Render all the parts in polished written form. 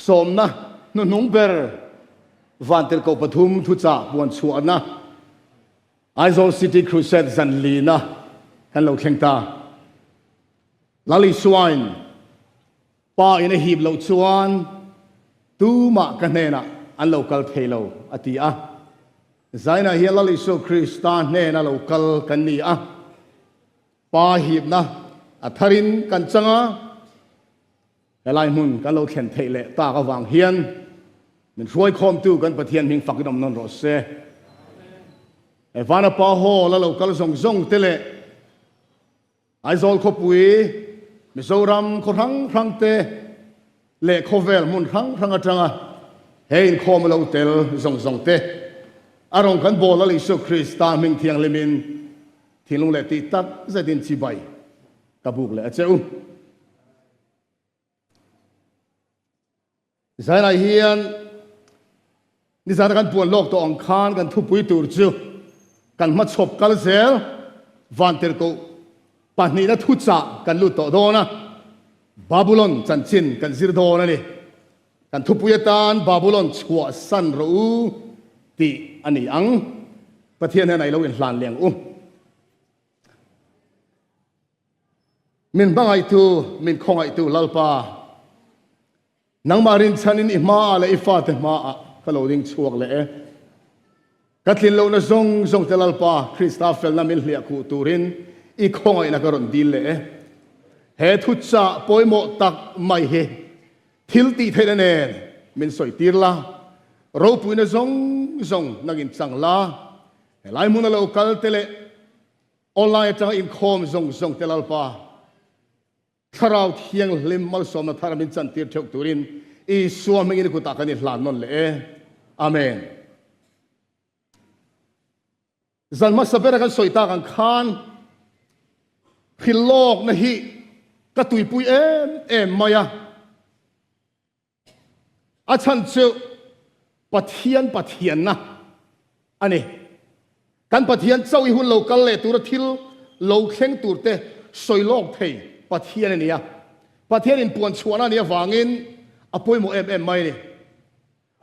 Sawmna hnuhnung ber Vantirhkoh pathum thuchah puan chhuahna Aizawl City Crusade zan lina kan lo thleng ta. Lal Isuain Pa in a hip loh chuan tumah ka hnenah an lo kal thei lo a ti a. Zainah hian Lal Isua Krista hnena lo kal kan ni a. Pa hipna a tharin kan chang a, helai hmun kan lo thlen theih leh tak avang hian min hruaikhawmtu kan Pathian hming fakin awm nawn rawh se. He Vanapa Hall a lo kal zawng zawng te leh Aizawl khawpui, Mizoram khaw hrang hrang te leh khawvel hmun hrang hrang atanga he inkhawm a lo tel zawng zawng te a rawn kan bawl Lal Isua Krista hming thianghlimin thinlung leh tih tak zetin chibai ka buk leh a che u. Zainah hian nizana kan puan lawk tawh ang khan kan thupui tur chu kan hmachhawp kal zel Vantirhkoh pahnihna thuchah kan lut tawh dawn a, Babulon chanchin kan zir dawn a ni. Kan thupui atan Babulon chhuahsan rawh u tih a ni ang. Pathian hian a ilo inhlan leh ang u. Min hmangaihtu, min khawngaihtu Lalpa, nangmah rinchhanin i hmaah leh i fate hmaah ka lo ding chhuak leh e. Ka tlin lohna zawng zawng te Lalpa, Krista felna min hliah khuh turin i khawngaihna ka rawn dil leh e. He thuchah pawimawh tak mai hi thil tih theihna nen min sawi tir la, ropuina zawng zawng nangin chang la, helai hmuna lo kal te leh Online atanga inkhawm zawng zawng te Lalpa, Thlarau Thianghlim malsawmna thar min chantir theuh turin Isua hmingin i kutah kan inhlan nawn leh e. Amen. Zan hmasa bera kan sawi tak ang khan hrilhlawkna hi ka tuipui em em mai a. A chhan chu Pathian Pathianna a ni. Kan Pathian chauh i hun lo kal leh tura thil lo thleng turte sawi lawk thei Pathian a ni a. Pathian inpuan chhuahna a nih avangin a pawimawh em em mai a ni.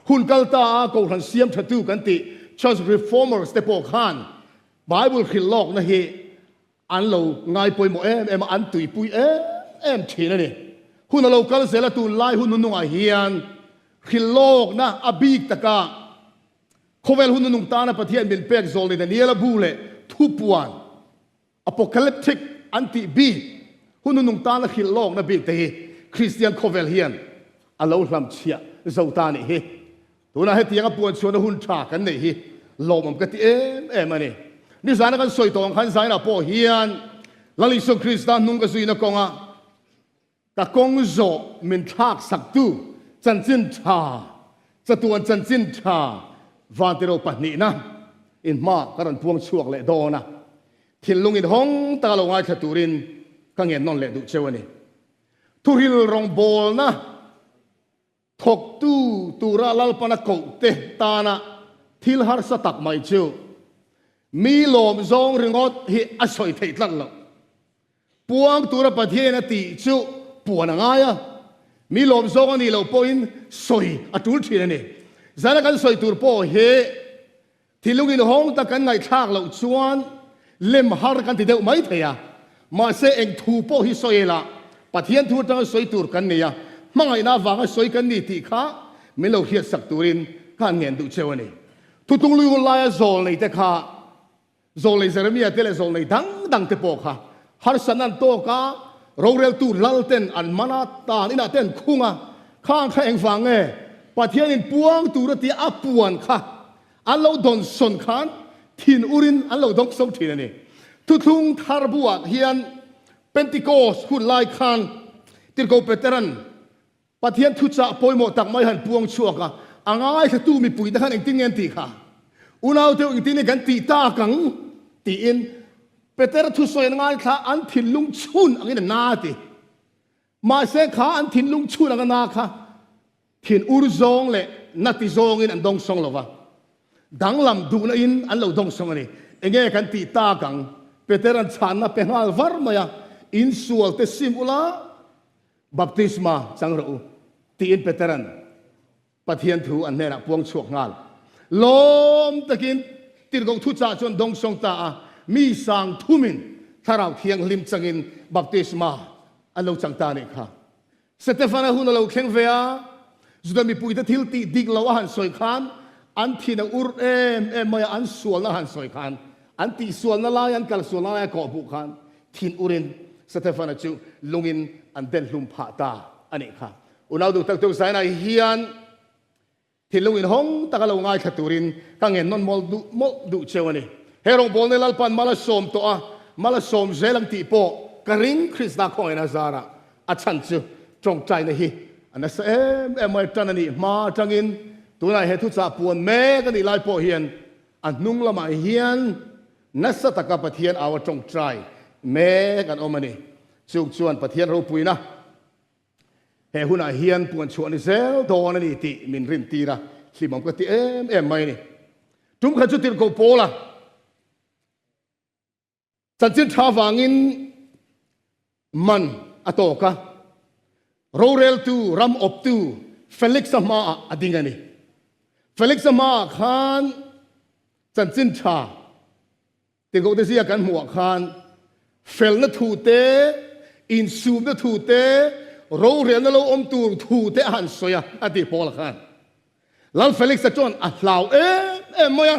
Hun kal ta a Kohhran siam thatu kan tih Church Reformers te pawh khan Bible hrilh lawkna hi An lo ngai pawimawh em em a, an tuipui em em thin a ni. Hun a lo kal zel a, tunlai hun nunungah hian hrilhlawkna a bik taka khawvel hun nunung tana Pathian min pek zawl ni Daniela bu leh thupuan, apocalyptic, an tih bik hun nunung tana hrilhlawkna bik te hi Kristian khawvel hian a lo hlamchhiah zo ta nih hi. Tunah hetianga puan chhuahna hun tha kan neih hi lawmawm ka ti em em a ni. Nizana kan sawi tawh ang khan Zaina pawh hian Lal Isua Krista hnung ka zuina kawnga ka kawng zawh min thlak saktu chanchin tha, chatuan chanchin tha Vantiro pahnihna in hma ka rawn puang chhuak leh dawn a, thinlung inhawng taka lo ngaithla turin ka ngen nawn leh duh cheu a ni. Thuhril rawngbawlna. Thawktu tura Lalpana kohte tana thil harsa tak mai chu mi lawm zawng ringawt hi a sawi theih tlat loh. Puang tura Pathian a tih chu puan a ngai a, mi lawm zawng a nih loh pawhin sawi a tul thin a ni. Zana kan sawi tur pawh hi Thilung inhawng tak kan ngaihthlak loh chuan lem har kan ti deuh mai thei a, mahse eng thu pawh hi sawi ila Pathian thu atanga sawi tur kan nei a, hmangaihna avanga sawi kan ni tih kha min lo hriatsak turin ka han ngen duh cheu a ni. Thutlung lui hun laia zawl nei te kha, zawl nei Jeremia te leh zawl nei dang dang te pawh kha harsatna an tawk a, roreltu lal ten an man a, tan inah te an khung a, khang kha engvang nge Pathianin puang tur a tia a puan kha An lo dawn sawn khan thin urin an lo dawng so thin a ni. Thuthlung thar buah hian Pentecost hun lai khan Tirhkoh Peteran Pathian thuchah pawimawh tak mai han puang chhuak a, a ngaithlatu mipuite khan engtin nge an tih kha? Unaute engtin nge kan tih tak ang? tiin Petera thusawi an ngaithla an thinlung chhun angin a na a ti. Mahse kha an thinlung chhun anga na kha thin ur zawng leh na ti zawngin an dawng sawng lo va, danglam duhna in an lo dawng sawng a ni. Enge kan tih tak ang? Peter-a'n chhanna pe nghal var mai a, Insual te sim ula, baptisma chang rawh u, tiin Peter-a'n. Pathian thu an hnenah puang chhuak nghal. Lawm takin tirhkoh thuchah chuan dawngsawng ta a, mi sang thumin Thlarau Thianghlim changin baptisma an lo chang ta a nih kha. Setefana hun a lo thleng ve a, Juda mipuite thil tih dik lo a han sawi khan an thin a ur em em mai a, an sualna a han sawi khan, an tihsualna lai, an kalsualna lai a kawhhmuh khan thin urin Setefana chu lungin an den hlum phah ta a nih kha. Unau duh tak tuk zainah hian thinlung inhawng taka lo ngaithla turin ka ngen nawn mawlh duh mawlh duh cheu a ni. He rawngbawlna Lalpan mal a sawm tawh a, mal a sawm zel ang tih pawh ka ring Krista khawngaihna zarah a chhan chu tawngtaina hi a nasa em em mai tan a nih hma atangin tunah he thuchah puan mek a nih lai pawh hian a hnung lamah hian nasa taka Pathian au a tawngtai mek an awm a ni. Chung chuan Pathian ropuina He hunah hian puan chhuah ni zel dawn a ni tih min rintir a, hlimawm ka ti em em mai a ni. Tum khat chu tirhkoh Paula chanchin tha vangin man a tawk a, roreltu, ram awptu Felix-a hmaah a ding a ni. Felix-a hmaah khan chanchin tha Tirhkoh te zia kan hmuh ah khan felna thu te, insumna thu te, rorelna lo awm tur thu te a han sawi a, a ti Paula khan. Lal Felix-a chuan a hlau em em mai a,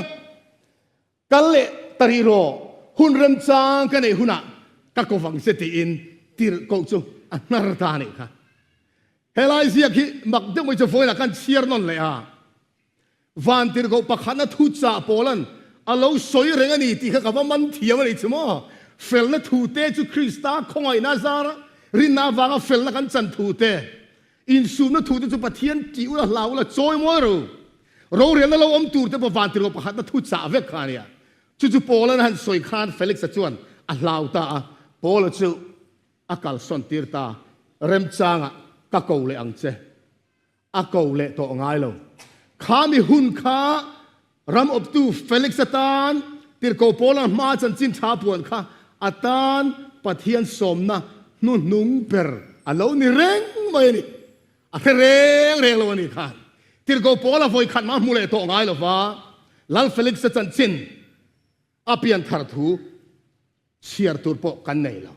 Kal leh ta rih rawh, hun remchang ka neih hunah ka ko vang che tiin tirhkoh chu a hnar ta a nih kha. Helai ziak hi mak deuh mai chu vawiinah khan chhiar nawn leh a. Vantirhkoh pakhatna thu chah Paula'n a lo sawi reng a ni tih kha ka va man thiam a ni chu maw? Felna thute chu Krista khawngaihna zara rinna avanga felna kan chan thute, insumna thute chu Pathian tih ula hlau ula chawi mawi ro. Rorelna lo awm turte pawh vantirhkoh pakhatna thu chah vek kha a nia. Chu chu Paula'n a han sawi khan Felix-a chuan a hlau ta a, Paula chu a kalsawn tir ta, Remchangah ka ko leh ang che. A ko leh tawh ngai lo. Kha mi hun kha ram awptu Felix atan tirhkoh Paula hmaa chanchin tha puan kha a tan Pathian sawmna hnuhnung ber a lo ni reng mai a ni. A hre reng reng lo a ni khan. Tirhkoh Paula vawi khat mah hmu leh tawh ngai lova Lal Felix-a chanchin a pian thar thu chhiar tur pawh kan nei lo.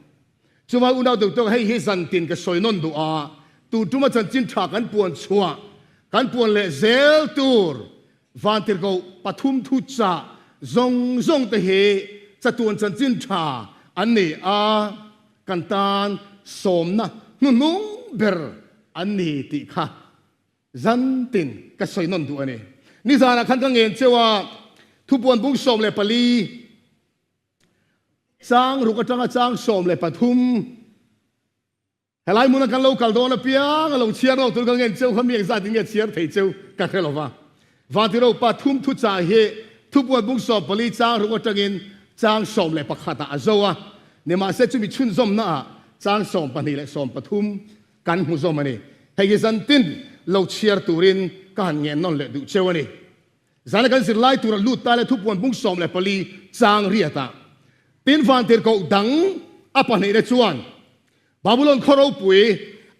Chuvang unau deuh tawk hei hi zantin ka sawi nawn duh a, tu tuma chanchin tha kan puan chhuah, kan puan leh zel tur vantirhkoh pathum thu chah zawng zawng te hi chatuan chanchin tha an ni a, kan tan sawmna hnuhnung ber an ni tih kha Zantin ka sawi nawn duh a ni. Nizanah khan ka ngen cheu a, thupuan bung 14, chang ruk atanga chang 13, helai hmuna kan lo kal dawn apiang a lo chhiar lo tur ka ngen cheu kha mi engzat in nge chhiar thei cheu ka hre lo va. Vantiro pathum thuchah hi thupuan bung 14 chang ruk atangin chang 11 ah a zo a, nimahse chumi chhunzawmna ah chang 12 leh 13 Kan hmu zawm a ni. Hei hi zan tin lo chhiar turin ka han ngen nawn leh duh cheu a ni. Zana kan zirlai tura lut ta leh thupuan bung 14 chang riat ah tin vantirhkoh dang a pahnihna chuan Babulon khaw ropui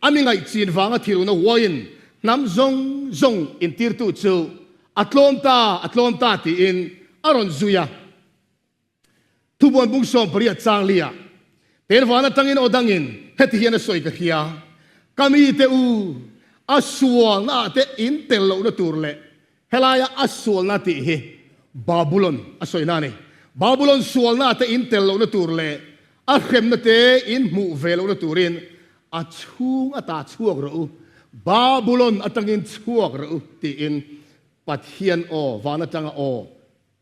a mi ngaihchin vanga thiluna huaiin hnam zawng zawng intirtu chu a tlawm ta, a tlawm ta tiin a rawn zui a. Thubuan bung 18 chang lia Tervan atangin aw dangin heti hian a sawi ka hria, Ka mite u, a sualna ah te in tel lohna tur leh helaia a sualna tih hi Babulon a sawina a ni. Babulon sualna ah te in tel lohna tur leh a hremna te in hmuh ve lohna turin a chhung ata chhuak rawh u, Babulon atangin chhuak rawh u tiin Pathian aw, van atanga aw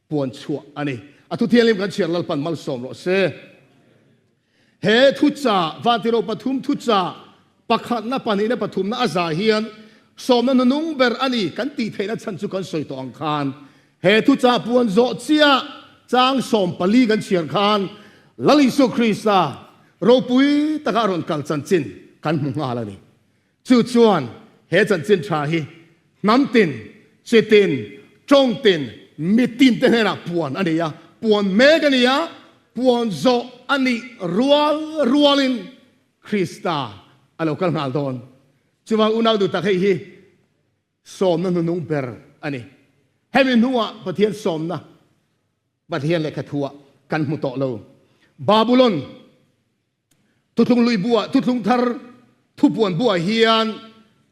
puan chhuah a ni. A thu thianghlim kan chhiar Lalpan malsawm rawh se. He thuchah, Vantiro pathum thuchah, pakhatna, pahnihna, pathumna a za hian sawmna nunung ber a ni kan tih theihna chhan chu kan sawi tawh ang khan he thuchah puan zawh chiah chang 14 kan chhiar khan Lal Isua Krista ropui taka a rawn kal chanchin kan hmu nghal a ni. Chu chuan he chanchin tha hi hnam tin, chi tin, tawng tin, mi tin te hnenah puan a ni a, puan mek a ni a, puan zawh a nih rual rualin Krista a lo kal nghal dawn. Chuvang unau duh tak hei hi. Sawmna hnunung ber a ni. Hemi hnuah Pathian sawmna Pathian lehkha thuah kan hmu tawh lo. Babulon Thuthlung Hlui buah Thuthlung Thar thupuan buah hian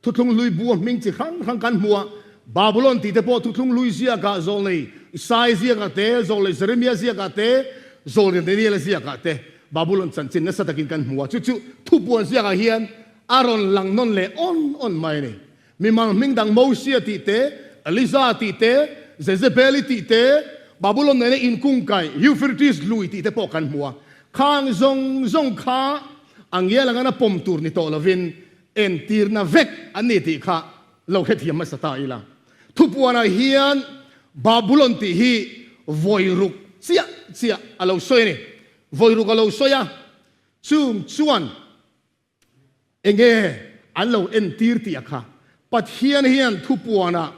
Thuthlung Hlui bua hming chi hrang hrang kan hmu a. Babulon tih te pawh Thuthlung Hlui ziakah zawlnei Isaiah ziakah te, zawlnei Jeremiah ziakah te, zawlnei Daniela ziakah te Babulon chanchin nasa takin kan hmu a. Chu chu thupuan ziakah hian a rawn lang nawn leh awn awn mai a ni. Mimal hming dang Mosia tih te, Eliza tih te, Jezebeli tih te, Babulon nena inkungkaih Euphrates lui tih te pawh kan hmu a. Khang zawng zawng kha a ngial angana pawm tur ni tawh lovin entirna vek an ni tih kha lo hrethiam hmasa ta ila. Thupuanah hian Babulon tih hi vawi ruk chiah chiah a lo sawi a ni. Vawi ruk a lo sawi a, chung chuan Enge an lo entir tih a kha. Pathian hian thupuanah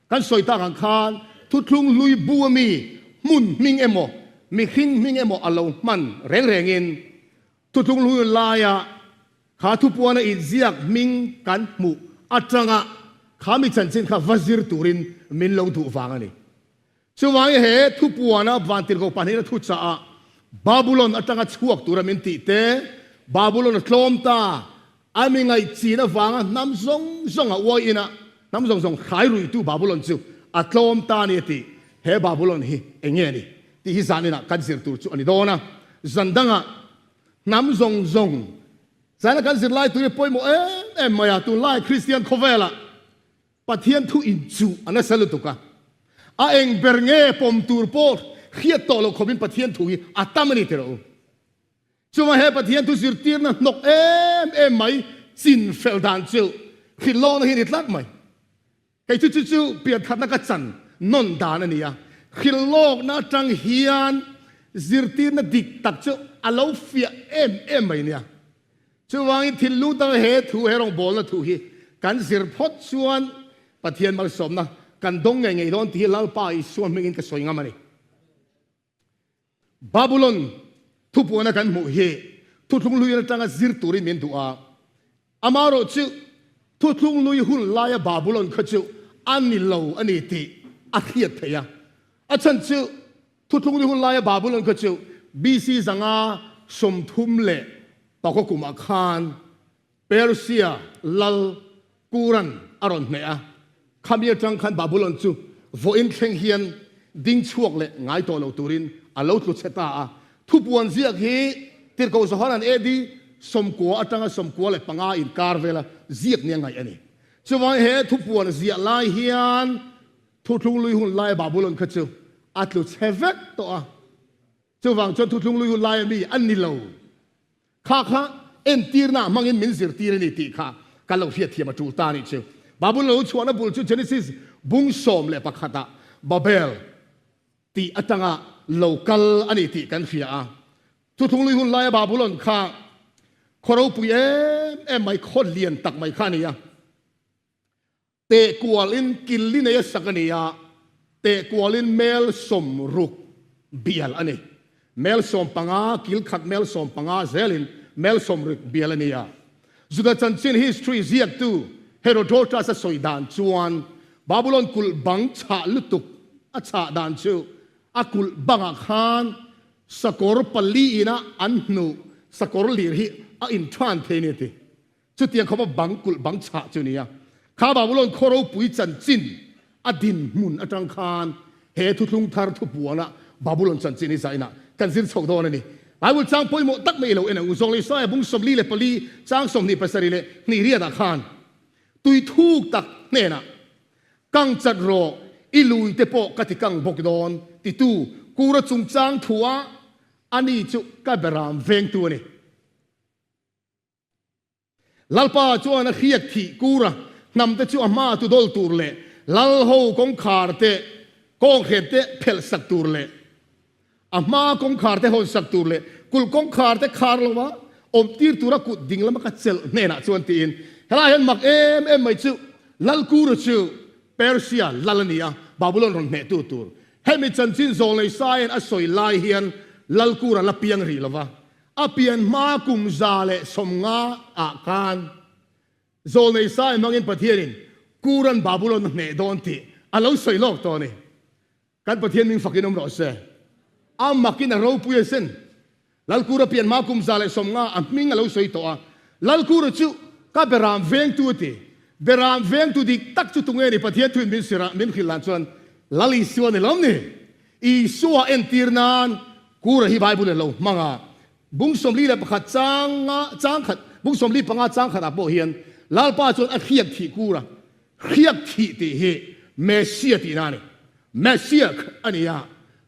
kan sawi tak ang khan thuthlung hlui bu ami hmun hming emaw mihring hming emaw a lo hman reng rengin thuthlung hlui laia kha thupuana inziak hming kan hmuh atanga kha mi chanchin kha va zir turin min lo duh vang a ni. Chuvangin he thupuana vantirhkoh pahnihna thuchah ah Babulon atanga chhuak tura min tih te, Babulon a tlawm ta, a mi ngaihchin avanga hnam zawng zawng a uai ina hnam zawng zawng hrai ruihtu Babulon chu a tlawm ta a ni a tih. He Babulon hi eng nge a ni tih hi zaninah kan zir tur chu a ni dawn a. Zan dangah hnam zawng zawng zana kan zir lai tur hi pawimawh em em mai a, tunlai Kristian khawvelah Pathian thu inchuh a nasa lutuk a, a eng ber nge pawm tur pawh hriat tawh loh khawpin Pathian thu hi a tam a ni tih rawh u. Chuvang he Pathian thu zirtirna hnawk em em mai chin fel dan chu hrilhlawkna hi a ni tlat mai. Kei chu chu chu pianthatna ka chan nawn dan a ni a, hrilhlawkna atang hian zirtirna dik tak chu a lo fiah em em mai nia. Chuvangin thinlung taka he thu, he rawngbawlna thu hi kan zir phawt chuan Pathian malsawmna kan dawng ngei ngei dawn tih hi Lalpa Isua hmingin ka sawi ngam a ni. Babulon thupuana kan hmuh hi thuthlung hlui atanga zir turin min duh a, amaherawh chu thuthlung hlui hun laia Babulon kha chu a ni lo a ni tih a hriat theih a. A chhan chu Thuthlung ni hun laia Babulon kha chu BC 534 kumah khan Persia lal Kuran a rawn hneh a. Khami atang khan Babulon chu vawiin thleng hian ding chhuak leh ngai tawh lo turin a lo tlu chhe ta a. Thupuan ziak hi Tirhkoh Johana'n AD 90 atanga 95 inkar vela ziak nia ngaih a ni. Chuvangin he thupuan ziah lai hian Thuthlung lui hun laia Babulon kha chu a tlu chhe vek tawh a, chuvang chuan thuthlung lui hun laia mi a ni lo. Kha kha entirna hmangin min zirtir a ni tih kha kan lo hriatthiam a tul ta a nih chu. Babulon lo chhuahna bul chu Genesis bung 11 ah Babel tih atanga lo kal a ni tih kan hria a. Thuthlung lui hun laia Babulon kha khaw ropui em em mai, khaw lian tak mai kha a ni a. Teh kualin killi nei a sak a ni a, teh kualin mel 60 bial a ni. Mel 15, kil khat mel 15 zelin mel 60 bial a ni a. Juda chanchin history ziaktu Herodotus a sawi dan chuan Babulon kulh bang chhah lutuk a chhah dan chu a kulh bangah khan sakawr pali ina an hnuh sakawr lir hi a inthan thei a ni a ti. Chutiang khawpa bang kulh bang chhah chu nia. Kha Babulon khaw ropui chanchin a dinhmun atang khan he thuthlung thar thupuana Babulon chanchin hi zainah kan zir chho dawn a ni. Bible chang pawimawh tak mai lo en ang u. Zawng Isaiah bung 44 chang 27 leh hnih riatah khan tui thuk tak hnenah kang chat rawh i lui te pawh ka ti kang bawk dawn titu Kura chungchang thua ani chu ka beram vengtu a ni. Lalpa chuan a hriat thih kur a, hnamte chu a hma tu dawl tur leh lal ho kawngkhar te kawnghren te phelh sak tur leh a hma kawngkhar te hawn sak tur leh kulh kawngkhar te khar lo a awm tir tura kut ding lama ka chelh hnenah chuan tiin helai hian mak em em mai chu Lalkura chu Persia lal a ni a, Babulon rawn hnehtu tur. Hemi chanchin zawlnei saiin a sawi lai hian Lalkura la piang rih lo va, A pian hma kum 150 ah khan Zawlnei Sai hmangin Pathianin. Kuran Babulon a hneh dawn tih a lo sawi lawk tawh a ni. Kan Pathian min fakin awm rawh se. A makin a ropui asin. Lalkura pian hma kum 150 a hming a lo sawi tawh a. Lalkura chu ka beram vengtu a ti. Beram vengtu dik tak chu tunge ni Pathian thuin min sirah min hrilh dan chuan Lal Isua ni lawm ni. Isua entir nan Kura hi Bible in lo hmang a. Bung 41 chang nga chang khat bung 45 chang khatah pawh hian Lalpa chuan a hriak thih Kura Hriak thih tih hi Messia tihna a ni. Messiah a ni a.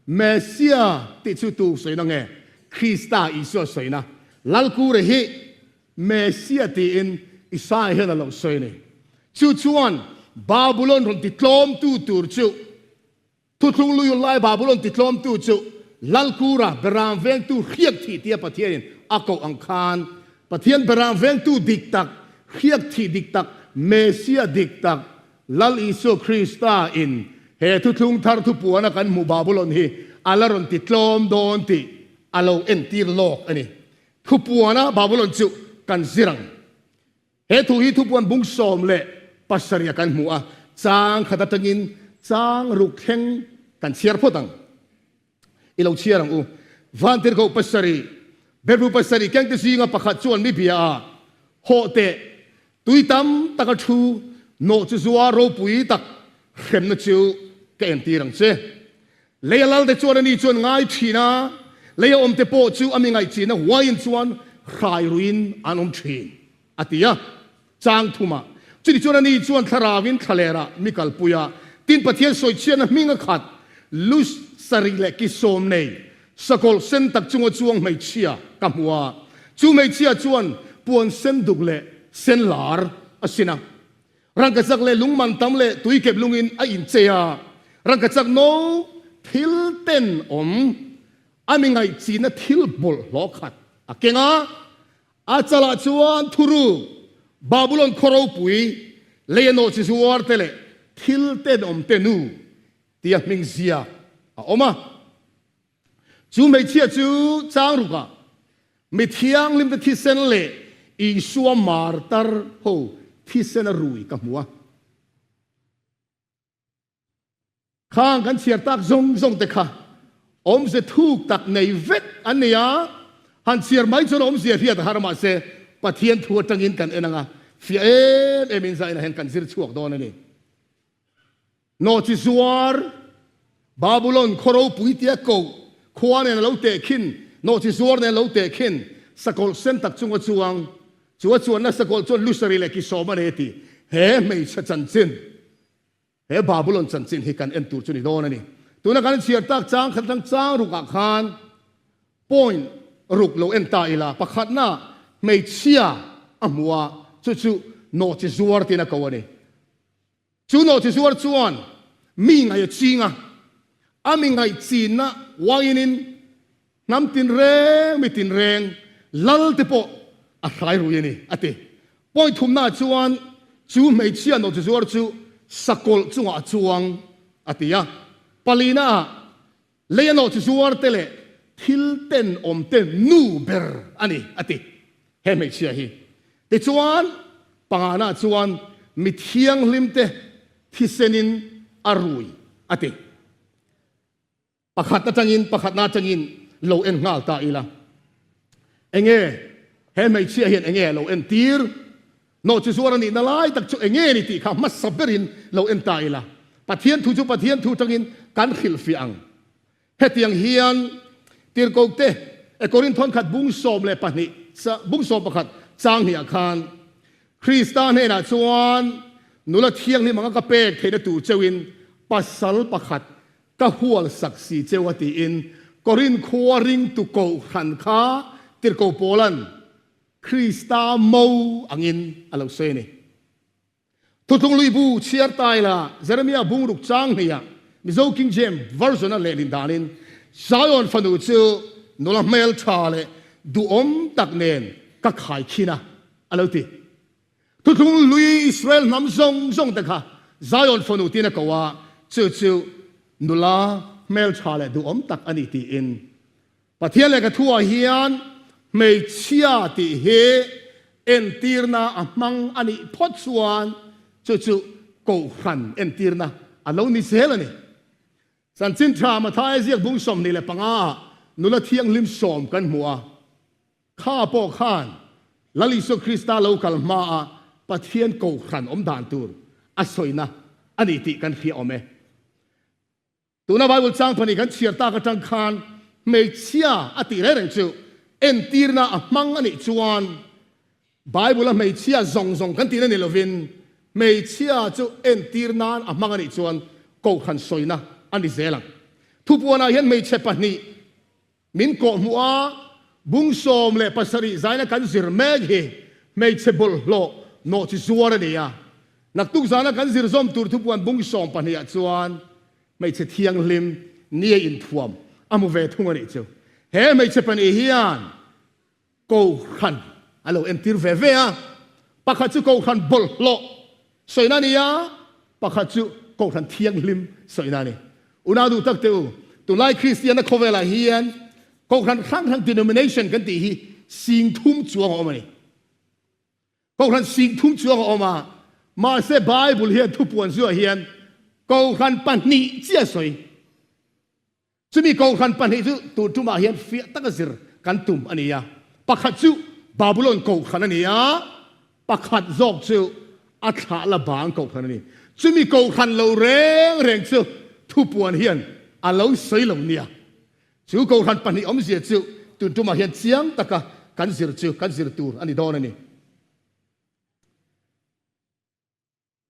Messia tih chu tu sawina nge? Krista Isua sawina. Lalkura hi Messia tiin Isaia hian a lo sawi a ni. Chu chuan Babulon rawn ti tlawmtu tur chu Thuthlung luiun lai Babulon titlawmtu chu Lalkura beram vengtu hriak thih tia Pathianin a koh ang khan Pathian beram vengtu dik tak, hriak thih dik tak, Messia dik tak, Lal Isua Krista in he thuthlung thar thupuana kan hmuh Babulon hi a la rawn titlawm dawn tih a lo entir lawk a ni. Thupuana Babulon chu kan zir ang. He thu hi thupuan bung 17 a kan hmu a, chang khat atangin chang ruk thleng kan chhiar phawt ang. I lo chhiar ang u. Vantirhkoh pasarih, Berbu pasarih kengte zinga pakhat chuan mi bia a, Hawh teh, tui tam taka thu nawh chu zua ropui tak hremna chu ka entir ang che. Lei a lalte chuan ani chuan ngai thin a, lei a awmte pawh chu a mi ngaihchihna huaiin chuan hrai ruiin an awm thin, a ti a. Chang thumah, chutih chuan ani chuan thlarauin thlalerah mi kalpui a, tin Pathian sawichhiatna hming a khat, lu sarih leh ki sawm nei, sakawlh sen tak chunga chuang hmeichhia ka hmu a. Chu hmeichhia chuan puan sen duk leh sen lar a sin a. Rangkachak leh lung man tam leh tui kep lungin a inchei a, rangkachak no thil ten awm a mi ngaihchihna thil bawlhhlawh khat a keng a, a chalah chuan thuruk Babulon khaw ropui lei a nawh chi zuar te leh thil tenawm te nu tia hming ziak a awm a. Chu hmeichhia chu chang rukah mi thianghlimte thisen leh Isua martar ho thisen a rui ka hmu a. Khang kan chhiar tak zawng zawng te kha awmze thuk tak nei vek an ni a, han chhiar mai chuan awmzia hriat a har mahse Pathian thu atangin kan en anga fiah em em in zainah hian kan zir chhuak dawn a ni. Nawhchi zuar, Babulon khaw ropui tia koh khua nen a lo tehkhin, nawhchi zuar nen a lo tehkhin, sakawlh sen tak chunga chuang, chu a chuanna sakawlh chuan lusari leh kisawm a nei a ti. He hmeichhe chanchin, he Babulon chanchin hi kan en tur chu ni dawn a ni. Tuna kan chhiar tak chang khat atang chang rukah khan point ruk lo en ta ila, pakhatna hmeichhia a hmu a, chu chu nawhchi zuar tiin a ko a ni. Chu nawhchi zuar chuan mi ngaih a ching a, a mi ngaih chinna uainin hnam tinreng mi tinreng lal te pawh a hrai rui a ni, a ti. Point thumnaah chuan chu hmeichhia nawhchi zuar chu sakawlh chungah a chuang, a ti a. Palinaah Lei a nawh chi zuar te leh thil tenawm te nu ber a ni, a ti. He hmeichhia hi. Tichuan, pangana chuan mi thianghlim te thisenin a rui, a ti. Pakhat atangin pakhatna atangin lo en nghal ta ila. Enge he hmeichhia hian enge a lo entir? Nawh chi zuar a nihna lai tak chu enge ni tih kha hmasa berin lo en ta ila. Pathian thu chu Pathian thu tangin kan hrilhfiah ang. Hetiang hian Tirhkohte e Korinth thawnkhat bung 12 bung 11 chang hniah khan Krista hnenah chuan nula thianghlim anga ka pek theihna tur cheuhin pasal pakhat Ka hual sak si cheu a tiin Korinth khua ringtu kohhran kha Tirhkoh Paula'n Krista mo angin a lo sawi a ni. Thuthlung lui bu chhiar taila Jeremia bungruk chang hniah Mizo King James Version a lehlin danin Zion fanu chu nula hmeltha leh duhawm tak nen ka khaikhin a, a lo ti. Thuthlung lui Israel hnam zawng zawng te kha Zion fanu tiin a ko a, chu chu nula hmeltha leh duhawm tak a ni tiin. Pathian lehkha thuah hian hmeichhia tih hi entirna a hmang a nih phawt chuan chu chu. Kohhran entirna a lo ni zel a ni. Chanchin tha Mathaia ziak bung 25 ah nula thianghlim sawm kan hmu a, kha pawh khan Lal Isua Krista lo kal hmaa Pathian Kohhran awm dan tur a sawina a ni tih kan hria awm e. Tuna Bible chang pahnih kan chhiar tak atang khan hmeichhia a tih reng reng chu entirna a hmang a nih chuan Bible-a hmeichhia zawng zawng kan tihna ni lovin hmeichhia chu entir nan a hmang a nih chuan kohhran sawina a ni zel ang. Thupuanah hian hmeichhe pahnih Min kawhhmuh a, bung 17 zaina kan zir mek hi hmeichhe bawlhhlawh nawh chi zuar a ni a. Naktuk zana kan zir zawm tur thupuan bung 12 ah chuan hmeichhe thianghlim nia inthuam a hmu ve thung a nih chu. He hmeichhe pahnih hian Kohhran a lo entir ve ve a, pakhat chu Kohhran bawlhhlawh sawina a ni a, pakhat chu Kohhran thianghlim sawina a ni. Unau duh tak teh u, tunlai Kristianna khawvelah hian Kohhran hrang hrang denomination kan tih hi sing thum chuang a awm a ni. Kohhran sing thum chuang a awm a, mahse Bible hian thupuan zuah hian Kohhran pahnih chiah a sawi. Chumi kohhran pahnih chu tun tumah hian fiah taka zir kan tum a ni a. Pakhat chu Babulon kohhran a ni a, pakhat zawk chu a thlah la bang kohhran a ni. Chumi kohhran lo reng reng chu thupuan hian a lo sawi lo nia. Chu kohhran pahnih awmzia chu tun tumah hian chiang taka kan zir chu kan zir tur a ni dawn a ni.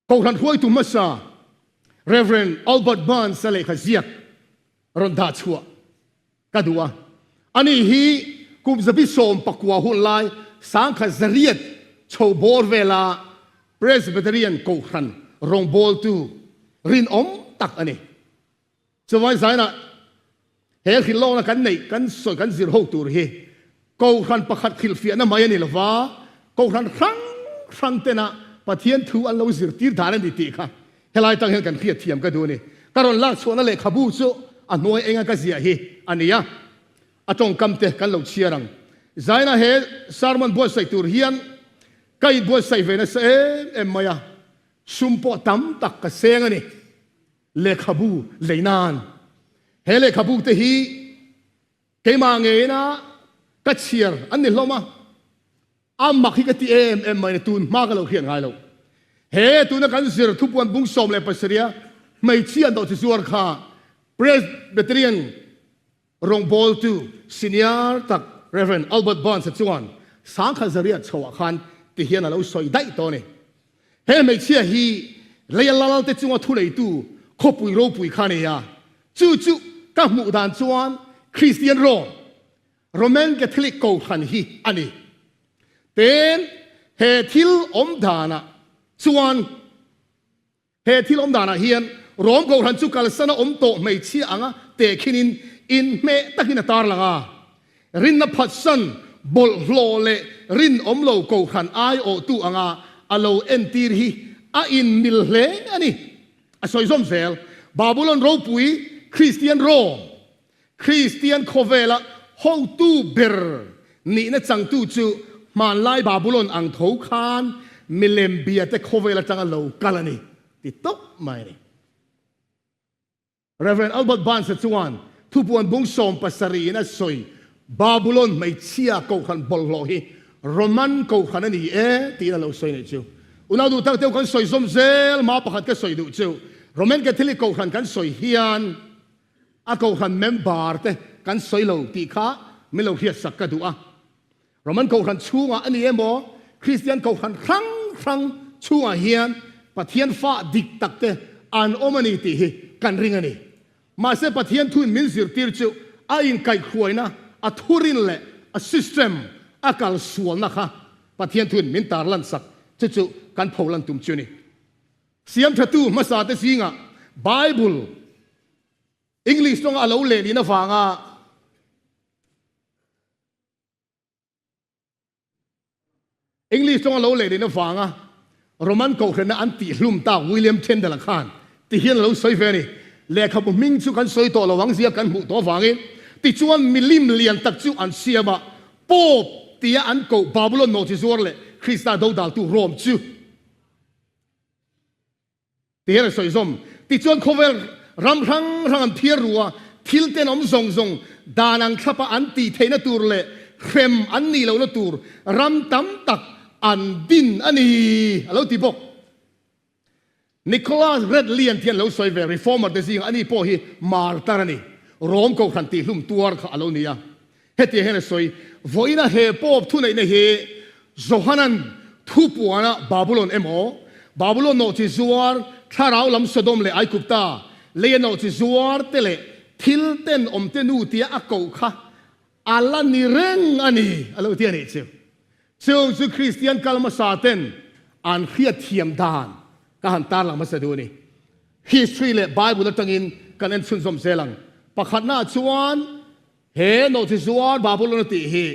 Kohhran hruaitu hmasa Rev. Albert Barnes-a lehkha ziak rawn dah chhuah ka duh a. Ani hi kum zabi 19 hun lai sangkhat zariat chho bawr vela Presbyterian kohhran rawngbawltu rinawm tak a ni. Chuvai zainah he hrilhlawkna kan neih kan sawi kan zir ho tur hi Kohhran pakhat hrilhfiahna mai a ni lova, Kohhran hrang hrang tena Pathian thu an lo zirtir dan a ni tih kha helai tang hian kan hriatthiam ka duh a ni. Ka rawn lak chhuahna lehkhabu chu a hnuai enga ka ziah hi a ni a, a tawngkam te kan lo chhiar ang. Zainah he sermon buatsaih tur hian ka inbuatsaih ve nasa em em mai a, sum pawh tam tak ka seng a ni. Lehkhabu lei nan. He lehkhabu te hi keimah ngeina ka chhiar an ni hlawm a, a mak hi ka ti em em mai ni, tun hma ka lo hriat ngai lo. He tuna kan zir thupuan bung 17 a hmeichhia an dawh chi zuar kha Presbyterian Rawngbawltu senior tak Rev. Albert Barnes-a chuan sangkhat zariat chhoah khan ti hian a lo sawi daih tawh a ni. He hmeichhia hi leia lalalte chunga thuleitu khawpui ropui kha a ni a, chu chu ka hmuh dan chuan Kristian Rome, Roman Catholic kohhran hi a ni. Tin, he thil awm danah chuan He thil awm danah hian Rom Kohhran chu kalsana awm tawh hmeichhia anga tehkhinin inhmeh takin a tarlang a. Rinna phatsan, bawlhhlawh leh rinawm lo Kohhran aiawhtu anga a lo entir hi a inmil hle a ni. A sawi zawm zel, Babulon ropui, Kristian Rom, Kristian khawvela hotu ber nihna changtu chu hmanlai Babulon ang tho khan milem biate khawvel atanga lo kal a ni ti tawp mai a ni. Rev. Albert Barnes-a chuan thupuan bung 70 in a sawi Babulon hmeichhia kohhran bawlhhlawh hi Roman kohhran a ni e tiin a lo sawi neih chu. Unau duh tak deuh kan sawi zawm zel hma pakhat ka sawi duh chu Roman Catholic kohhran kan sawi hian A kohhran member te kan sawi lo tih kha min lo hriatsak ka duh a. Roman kohhran chhungah a ni emaw, Kristian kohhran hrang hrang chhungah hian Pathian fa dik tak te an awm a ni tih hi kan ring a ni. Mahse Pathian thuin min zirtir chu a inkaihhruaina, a thurin leh a system a kal sualna kha Pathian thuin min tarlansak chu chu kan pholan tum chu a ni. Siamthatu hmasate zingah Bible English tawnga a lo lehlin avanga English tawnga lo lehlin avanga Roman kohhrana an tihhlum tak William Tyndale-a khan ti hian a lo sawi ve a ni. Lehkhabu hming chu kan sawi tawh lo ang zia kan hmuh tawh avangin tichuan milim lian tak chu an siam a, Pope tia an koh Babulon nawhchi zuar leh Krista dodaltu Rome chu. Ti hian a sawi zawm. Tichuan khawvel ram hrang hrang an phiar ru a, thil tenawm zawng zawng dan ang thlapa an tih theihna tur leh hrem an nih lohna tur ram tam tak an din a ni, a lo ti bawk. Nicholas Redlian hian lo sawi ve, Reformer te zingah ani pawh hi martar a ni. Rom Kohhran tihhlum tuar kha a lo ni a. Hetiang hian a sawi, Vawiina he Pope thuneihna hi Johanan thupuana Babulon emaw, Babulon nawhchi zuar, thlarau lam Sodom leh Aigupta, leia nawhchi zuar te leh thil tenawm te nu tia a koh kha a la ni reng a ni, a lo ti a nih chu. Chung chu Kristian kal hmasa ten an hriatthiam dan ka han tarlang hmasa duh a ni. History leh Bible atangin kan en chhunzawm zel ang. Pakhatnaah chuan he nawhchi zuar Babulon a tih hi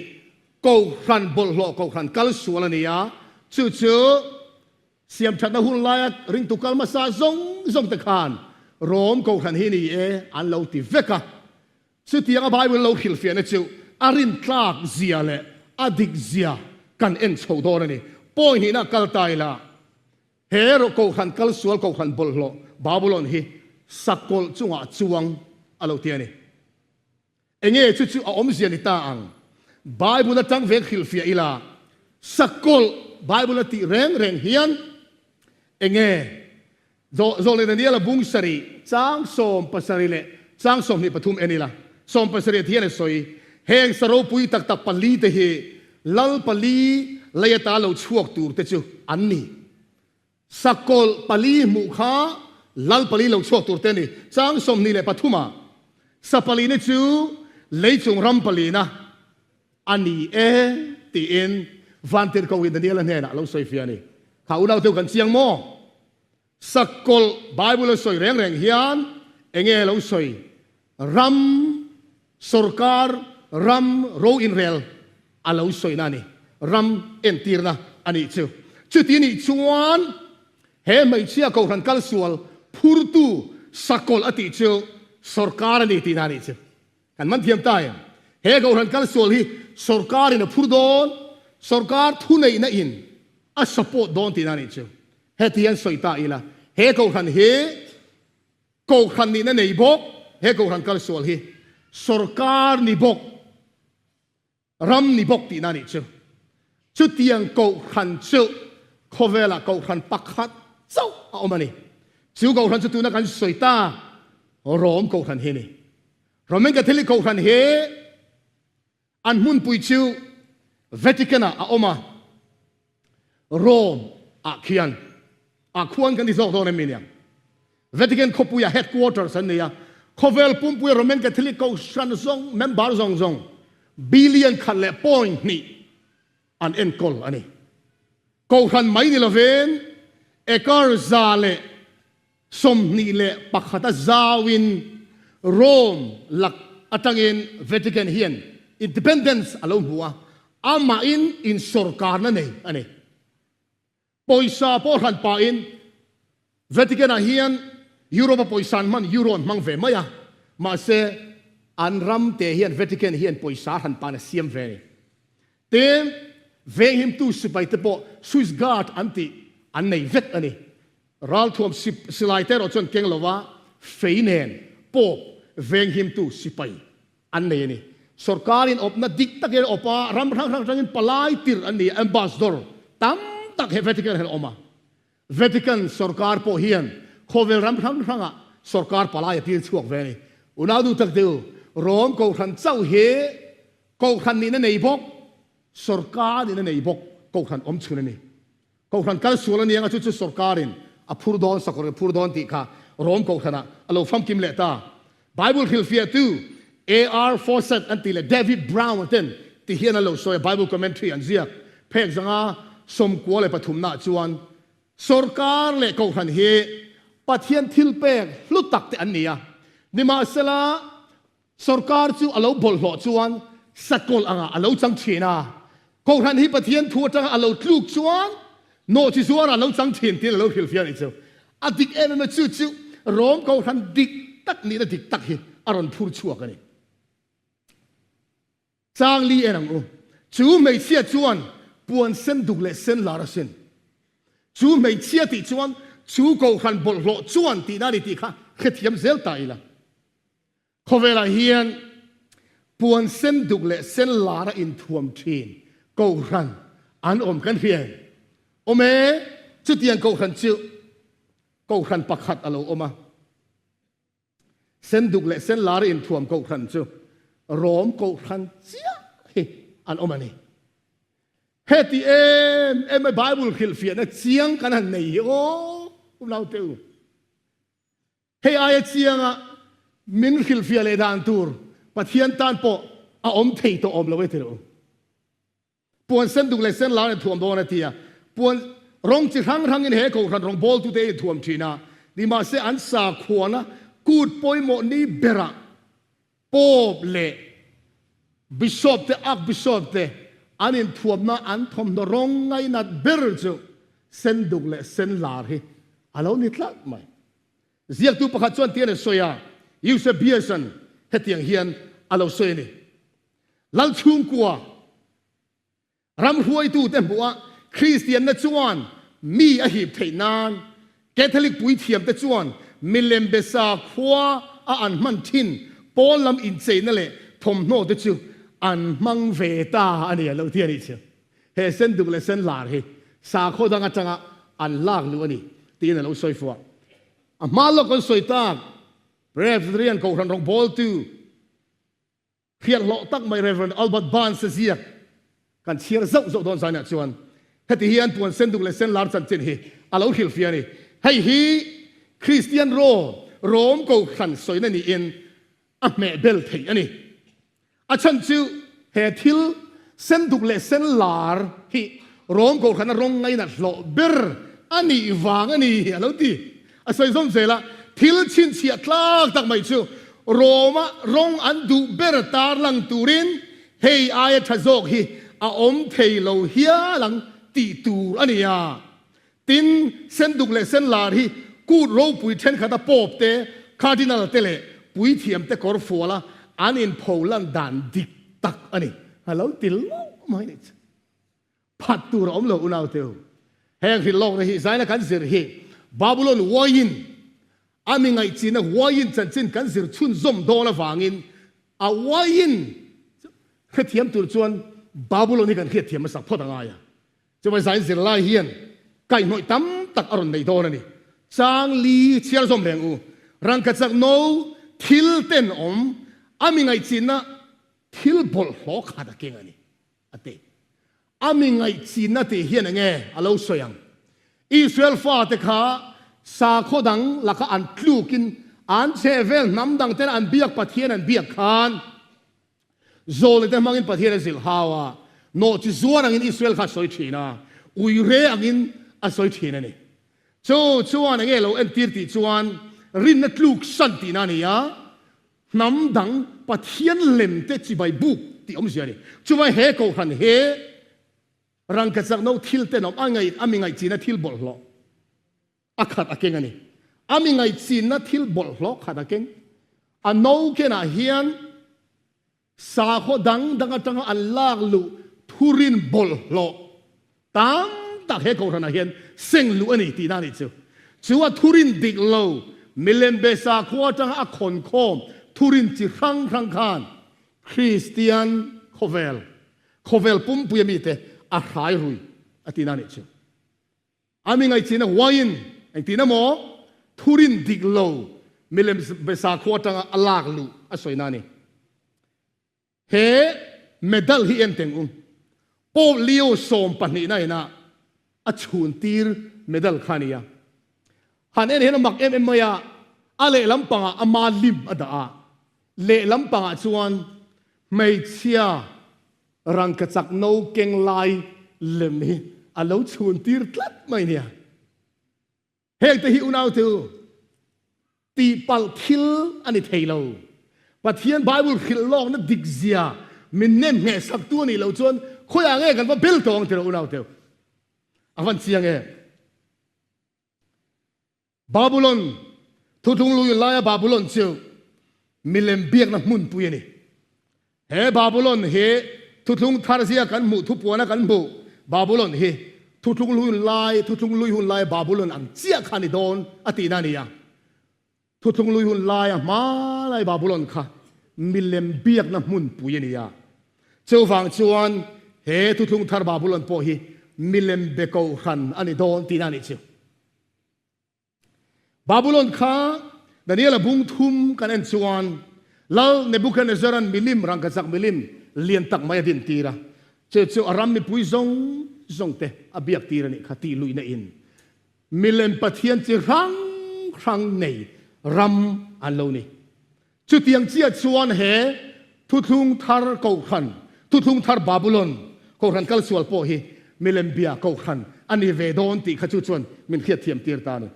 Kohhran bawlhhlawh Kohhran kal sual a ni a, chu chu siamthatna hun laia ringtu kal hmasa zawng zawng te khan Rom Kohhran hi ni e an lo ti vek a. Chutianga Bible lo hrilhfiahna chu a rintlak zia leh a dik zia kan en chho dawn a ni. Pawi hnihna kal ta ila, he Kohhran kal sual Kohhran bawlhhlawh Babulon hi sakawlh chungah chuang a lo ti a ni. Enge chu chu a awmzia ni ta ang? Bible atang vek hrilhfiah ila, sakawlh Bible a tih reng reng hian enge Zawh leh Daniela bung sarih, chang 70 leh chang 23 en ila, 70 ah hian a sawi, Heng sa ropui tak tak pali te hi lal pali lei ata lo chhuak tur te chu an ni. Sakawlh pali hmuh kha lal pali lo chhuak tur te a ni. Chang 23 ah, Sa palina chu leichung ram palina a ni e tiin Vantirhkohin Daniela hnenah a lo sawi fiah a ni. Kha unaute kan chiang maw? Sakawlh Bible a sawi reng reng hian enge lo sawi? Ram, sorkar, ram ro inrel a lo sawina a ni. Ram entirna a nih chu. Chuti nih chuan he hmeichhia kohhran kal sual phurtu sakawlh a tih chu sorkar a ni tihna a nih chu. Kan man thiam ta em? He kohhran kal sual hi sorkarin a phur dawn, sorkar thuneihna in a support dawn tihna a nih chu. Heti hian sawi ta ila, he kohhran hi kohhran nihna nei bawk, he kohhran kal sual hi sorkar ni bawk, ram ni bawk tihna a nih chu. Chutiang kohhran chu khawvelah kohhran pakhat chauh a awm a ni. Chu kohhran chu tuna kan sawi ta Rom kohhran hi a ni. Roman Catholic kohhran hi an hmunpui chu Vatican-ah a awm a, Rome ah khian ah khuan kan ti zawk dawn em mi niang? Vatican khawpuiah headquarters an nei a, khawvel pumpuia Roman Catholic kohhran zawng member zawng zawng billion khat leh point hnih an enkawl a ni. Kohhran mai ni lovin acre 21 a zauin Rome lak atangin Vatican hian independence a lo hmu a, amahin insawrkarna nei a ni. Pawisa pawh hran pahin Vatican-ah hian Europe-a pawisa an hman Euro an hmang ve mai a, mahse an ram te hian Vatican hian pawisa hran pahin a siam ve a ni. Tin, venghimtu sipai te pawh Swiss Guard an tih an nei vek a ni. Ralthuam silai te erawh chuan keng lova fei nen Pope venghimtu sipai an nei a ni. Sorkarin awpna dik takin a awp a, ram hrang hrang atangin palai tirh an ni a, ambassador tam tak he Vatican hian a awm a. Vatican sorkar pawh hian khawvel ram hrang hrangah sorkar palai a tir chhuak ve a ni. Unau duh tak deuh, Rom Kohhran chauh hi Kohhran nihna nei bawk, sorkar nihna nei bawk Kohhran awm chhun a ni. Kohhran kal sual a niang a, chu chu sorkarin a phur dawn, sakawr a phur dawn tih kha Rom Kohhranah a lo famkim leh ta. Bible hrilhfiahtu AR Fawcett an tih leh David Brown a ten ti hian an lo sawi a, Bible commentary an ziak phek zanga 93 naah chuan sorkar leh Kohhran hi Pathian thilpek hlu tak te an ni a, nimahsela Sorkar chu a lo bawlhhlawh chuan sakawlh angah a lo chang thin a, Kohhran hi Pathian thu atanga a lo tluk chuan nawhchi zuarah a lo chang thin tiin a lo hrilhfiah a nih chu. A dik em em a, chu chu Rom Kohhran dik tak nihna dik tak hi a rawn phur chhuak a ni. Chang li en ang u. Chu hmeichhia chuan puan sen duk leh sen lar a sin. Chu hmeichhia tih chuan chu kohhran bawlhhlawh chuan tihna a ni tih kha hrethiam zel ta ila. Khawvelah hian puan sen duk leh sen lar a inthuam thin kohhran an awm kan hria em? Awm e, chutiang kohhran chu kohhran pakhat a lo awm a. Sen duk leh sen lar a inthuam kohhran chu Rom kohhran chiah hi an awm a ni. Heti em em a Bible hrilhfiahna chiang kan han nei hi aw, unaute u. Hei aia chianga min hrilhfiah leh dan tur Pathian tan pawh a awm thei tawh awm lo e tirh u. Puan sen duk leh sen lar in thuam dawn a ti a, puan rawng chi hrang hrangin he kohhran rawng bawltute in thuam thin a, nimahse an sakhuana kut pawimawh ni berah Pope leh Bishop te, Archbishop te an inthuamna an thawmhnaw rawng ngainat ber chu sen duk leh sen lar hi a lo ni tlat mai. Ziaktu pakhat chuan tian a sawi a, Eusebius-a'n hetiang hian a lo sawi a ni, Lal chhungkua, Ram hruaitute hmuhah Kristianna chuan mi a hip theih nan Catholic puithiamte chuan milem be sakhua a an hman thin pawn lam incheina leh thawmhnaw te chu an hmang ve ta a ni a lo ti a nih chu. He senduk leh senlar hi sakhaw dang atanga an lak luh a ni tiin a lo sawi fuh a. A hma lawk an sawi tak Presbyterian Kohhran rawngbawltu Hriathlawh tak mai Rev. Albert Barnes-a ziak kan chhiar zauh zauh dawn zainah chuan heti hian puan senduk leh senlar chanchin hi a lo hrilhfiah a ni. Hei hi Kristian Rom, Rom Kohhran sawina niin a hmeh bel thei a ni. A chhan chu he thil senduk leh senlar hi Rom Kohhrana rawng ngainat hlawh ber a nih vang a ni a lo ti. A sawi zawm zel a, thil chhinchhiah tlak tak mai chu Roma rawng an duh ber tarlang turin hei aia tha zawk hi a awm thei lo hial ang tih tur a ni a. Tin, senduk leh senlar hi kut ropui thenkhat a Pope te, Cardinal te leh puithiam te kawr fuala an inpho lan dan dik tak a ni. A lo ti lawk mai ni chu. Phat tur a awm lo unau teu. Heng hrilh lawkna hi zaina kan zir hi Babulon uaiin a mi ngaihchina uaiin chanchin kan zir chhunzawm dawn avangin a uaiin hrethiam tur chuan Babulon hi kan hriatthiam hmasak phawt a ngai a. Chuvai zain zir lai hian kaihhnawih tam tak a rawn nei dawn a ni. Chang li chhiar zawm reng u. Rangkachak no thil tenawm a mi ngaihchina thil bawlhhlawh khat a keng a ni. A ti. A mi ngaihchinna tih hian eng nge a lo sawi ang? Israel fate kha sakhaw dang laka an tlukin an chhehvel hnam dang tena an biak Pathian an biak khan Zawlnite hmangin Pathian a zilh hau a, nawhchi zuar angin Israel kha a sawi thin a, uire angin a sawi thin a ni. Chu chuan eng nge lo entir tih chuan rinna tluk san tihna a ni a, Hnam dang Pathian lem te chibai buk tih awmzia a ni. Chuvai he kohhran he rangkachak no thil tenawm a ngaih a mi ngaihchina thil bawlhhlawh a khat a keng a ni. A mi ngaihchina thil bawlhhlawh khat a keng. A no kenah hian Sakhaw dang dang atanga an lak luh thurin bawlhhlawh tam tak he kohhranah hian seng luh a ni tihna a nih chu. Chu a thurin dik lo milembe sakhua atanga a khawn khawm thurin chi hrang hrang khan Kristian khawvel, khawvel pumpui a mite a hrai rui a tihna a nih chu. A mi ngaihchihna huaiin engtin emaw thurin dik lo milem be sakhua atanga a lak luh a sawina a ni. He medal hi en teng u. Pope Leo 12 na inah a chhun tir medal kha a ni a. Han en hian a mak em em mai a, a lehlam pangah ama lim a dah a, lehlam pangah chuan hmeichhia Rangkachak no keng lai lem hi a lo chhun tir tlat mai nia. Heng te hi unau chu tihpalh thil a ni thei lo. Pathian Bible hrilh lawkna dik zia min nem ngheh sak tu a nih loh chuan khawiah nge kan va bel tawh ang tiraw unau teu. A van chiang em? Babulon, Thuthlung Luiun laia Babulon chu milem biakna hmunpui a ni. He Babulon hi Thuthlung Thar zia kan hmuh, thupuana kan hmuh Babulon hi. Thuthlung hlui hun lai, Thuthlung hlui hun laia Babulon ang chiah kha a ni dawn a tihna a ni a. Thuthlung hlui hun laia hmanlai Babulon kha milem biakna hmunpui a ni a. Chuvang chuan he Thuthlung thar Babulon pawh hi milem be kohhran a ni dawn tihna a nih chu. Babulon kha Daniela bung thum kan en chuan Lal Nebuchadnezzar-a'n milim, rangkachak milim lian tak mai a din tir a, chu chu a ram mipui zawng zawng te a biak tir a nih kha tih luihna in milem pathian chi hrang hrang nei ram an lo ni. Chutiang chiah chuan he Thuthlung Thar Kohhran, Thuthlung Thar Babulon Kohhran kalsual pawh hi milem bia Kohhran a ni ve dawn tih kha chu chuan min hriatthiam tir ta a ni.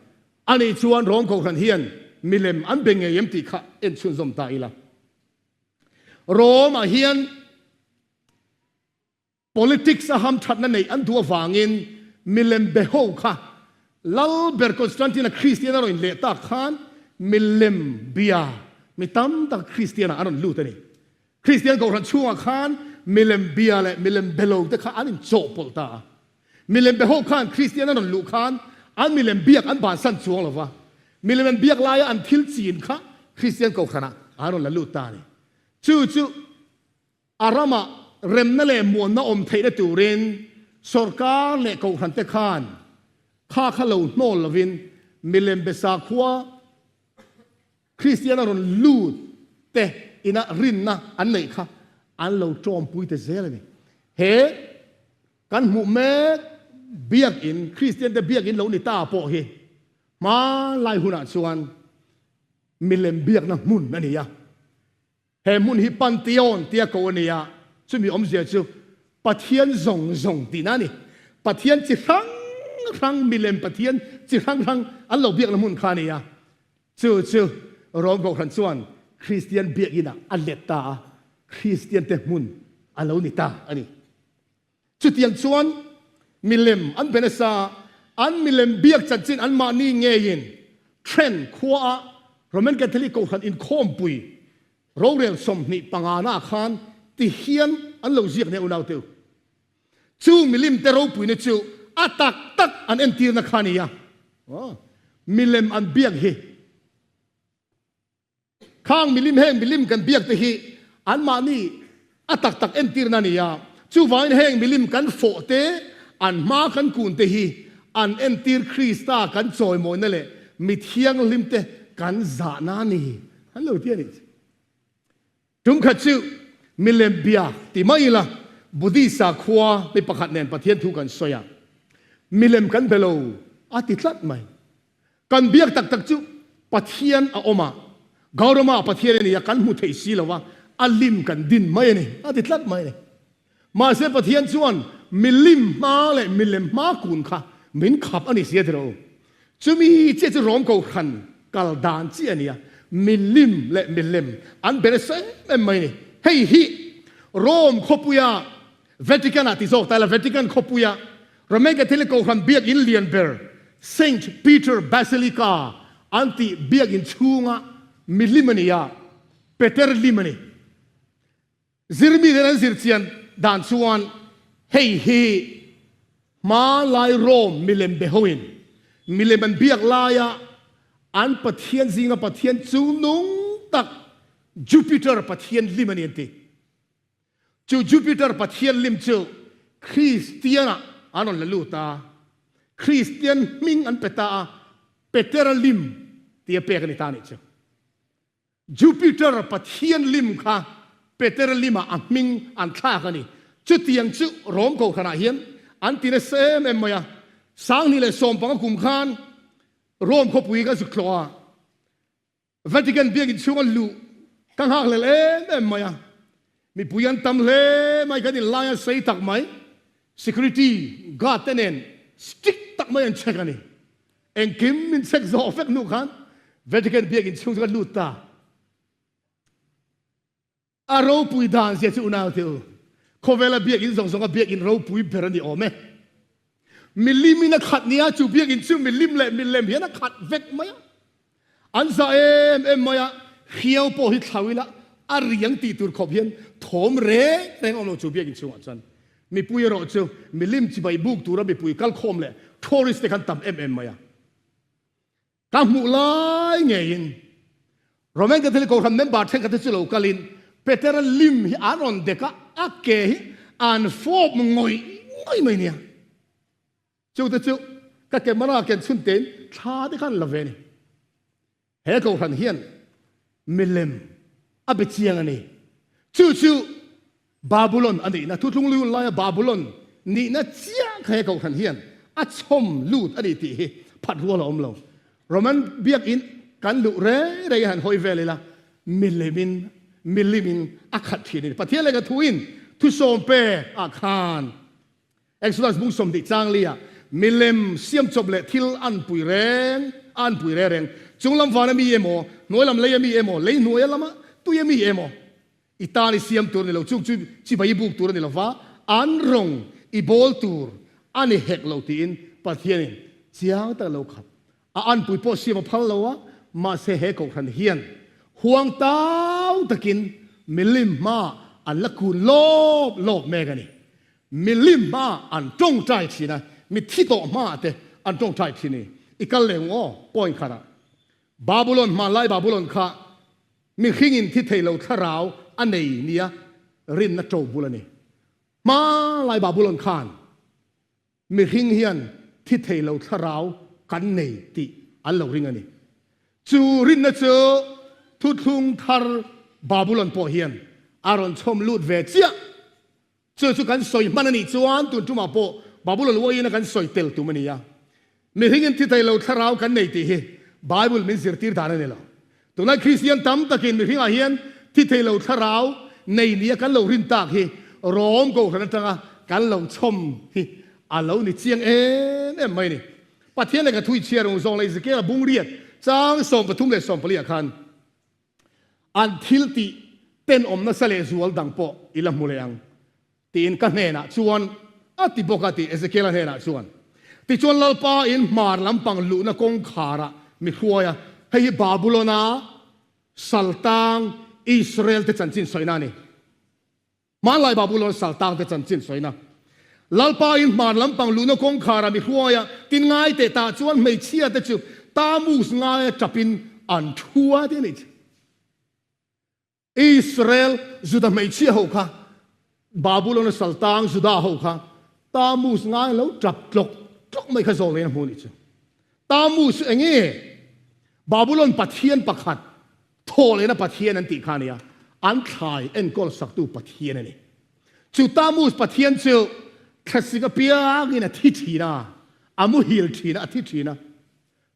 Ani chuan Rom Kohhran hian milem an be ngei em tih kha en chhunzawm ta ila. Rom-ah hian Politics a hamthatna neih an duh avangin milem be ho kha Lal ber Constantine-a Kristian a rawn inleh tak khan milem bia mi tam tak Kristian-ah an rawn lut a ni. Kristian kohhran chhungah khan milem bia leh milem be lo te kha an inchawhpawlh ta a. Milem be ho khan Kristian an rawn luh khan an milem biak an bansan chuang lo va, milem an biak laia an thil chin kha Kristian kohhranah an rawn la lut ta a ni. Chu chu A ramah remna leh muanna awm theihna turin sawrkar leh kohhrante khan kha kha lo hnawl lovin milem be sakhua Kristian a rawn lut te ina rinna an neih kha an lo tawmpui ta zel a ni. He kan hmuh mek biakin, Kristian te biakin lo ni ta pawh hi hmanlai hunah chuan milem biakna hmun a ni a. He hmun hi Pantheon tia ko a ni a, chumi awmzia chu Pathian zawng zawng tihna a ni. Pathian chi hrang hrang, milem Pathian chi hrang hrang an lo biakna hmun kha a ni a. Chu chu Rom Kohhran chuan Kristian biakinah a let ta a, Kristiante hmun a lo ni ta a ni. Chutiang chuan milem an be nasa, an milem biak chanchin anmahni ngeiin Trent khuaah Roman Catholic Kohhran inkhawmpui rorel 25 na khan ti hian an lo ziak nia unaute u. Chu milim te ropuina chu a tak tak an entirna kha a ni a, milem an biak hi. Khang milim heng milim kan biak te hi anmahni a tak tak entirna a ni a, chuvangin heng milim kan fawh te, an hma kan kun te hi an entir Krista kan chawimawina leh mi thianghlim te kan zahna a ni an lo ti a nih chu. Tum khat chu milem bia ti mai ila Buddhist sakhua mi pakhat nen Pathian thu kan sawi a, milem kan be lo a ti tlat mai. Kan biak tak tak chu Pathian a awm a, Gaurama Pathian a ni a, kan hmu thei si lo a, a lim kan din mai a ni, a ti tlat mai a ni. Mahse Pathian chuan milim hma leh milem hma kun kha min khap a ni si a ti rawh u. Chumi chiah chu Rom Kohhran kal dan chiah a ni a, milim leh milem an be nasa em em mai a ni. Hei hi Rome khawpuia Vatican-ah ti zawk ta ila, Vatican khawpuia Roman Catholic Kohhran biakinn lian ber Saint Peter Basilica an tih biakinn chhunga milim a ni a, Peter lim a ni. Zirmi ten an zir chian dan chuan hei hi hmanlai Rome milem be hoin milem an biak laia an pathian zinga pathian chungnung tak Jupiter pathian lim a ni an ti. Chu Jupiter pathian lim chu Kristian-ah an rawn la lut a, Kristian hming an pe ta a, Petera lim tia pek a ni ta a nih chu. Jupiter pathian lim kha Petera limah a hming an thlak a ni. Chutiang chu Rom Kohhranah hian an ti nasa em em mai a. 2015 kum khan Rome khawpui ka zuk tlawh a, Vatican biakinn chhunga luh ka nghakhlel em em mai a, mipui an tam hle mai, kan inlai a sei tak mai, security guard te nen strict tak mai an check a ni. Engkim min check zawh vek hnu khan Vatican biakinn chhung chu ka lut ta. A ropui dan zia chu unau te u, khawvela biakinn zawng zawnga biakinn ropui ber a ni awm e. Milim in a khat nia, chu biakinn chu milim leh milem hian a khat vek mai a. An za em em mai a, hriau pawh hi thlau ila a riang tih tur khawp hian thawm reng reng a awm lo chu biakinn chhungah chuan. Mipui erawh chu milim chibai buk tura mipui kalkhawm leh tourist te khan tam em em mai a. Ka hmuh lai ngeiin Roman Catholic Kohhran member thenkhat te chu lo kalin Petera lim hi an rawn dek a, a ke hi an fawp ngawih ngawih mai nia. Chu te chu ka camera ken chhun tein thla te khan la ve a ni. He Kohhran hian milem a be chiang a ni. Chu chu Babulon a nihna, Thuthlung Lui hun laia Babulon nihna chiah kha he Kohhran hian a chhawm lut a ni tih hi phat rual a awm lo. Roman biakinn kan luh rei rei han hawi vel ila, milemin, milimin a khat thin a ni. Pathian lehkha thuin thusawm pek ah khan Exodus bung 20 chang lia milem siam chawp leh thil an pui reng a an pui re reng. Chung lam van a mi emaw, hnuai lam lei a mi emaw, lei hnuai a lama tui a mi emaw i tan i siam tur a ni lo, chung chu chibai i buk tur a ni lo va, an rawng i bawl tur a ni hek lo tiin Pathianin chiang tak lo khap. A anpui pawh siam a phal lo a, mahse he kohhran hian huang tau takin milim hmaah an la kun lawp lawp mek a ni. Milim hmaah an tawngtai thin a, mitthi tawh hmaah te an tawngtai thin a ni. I kal leh ang aw, point khatah. Babulon, hmanlai Babulon kha mihringin thi thei lo thlarau a nei nia rinna to bul a ni. Hmanlai Babulon khan Mihring hian thi thei lo thlarau kan nei tih an lo ring a ni. Chu rinna chu Thuthlung Thar Babulon pawh hian a rawn chhawm lut ve chiah. Chu chu kan sawi hman a nih chuan tun tumah pawh Babulon uaiin a kan sawi tel tum a ni a. Mihringin thi thei lo thlarau kan nei tih hi Bible min zirtir dan a ni lo. Tunlai Kristian tam takin mihringah hian thi thei lo thlarau nei nia kan lo rin tak hi Rom Kohhran atanga kan lo chhawm hi a lo ni chiang em em mai a ni. Pathian lehkha thui chhiar ang zawng leh Ezekiel-a bung riat chang 13 leh 14 ah khan an thil tih tenawm nasa leh zual dang pawh i la hmu leh ang. Tiin ka hnenah chuan a ti bawk a ti Ezekiela hnenah chuan. Tichuan Lalpa in hmar lampang luhna kawngkharah mi hruai a, hei hi Babulona saltang Israel te chanchin sawina a ni. Hmanlai Babulon saltang te chanchin sawina. Lalpa in hmar lampang luhna kawngkharah mi hruai a, tin ngai teh tah chuan hmeichhia te chu Tammuz ngaia tapin an thu a ti a ni. Israel Juda hmeichhia ho kha Babulon a saltang Juda ho kha Tammuz ngai lo tap tlawk tlawk mai kha zawl in a hmu nih chu. Tammuz chu enge Babulon pathian pakhat thaw lehna pathian an tih kha a nia, an thlai enkawl saktu pathian a ni. Chu Tammuz pathian chu thlasik apiangin a thi thin a, a muhil thin a, a thi thin a.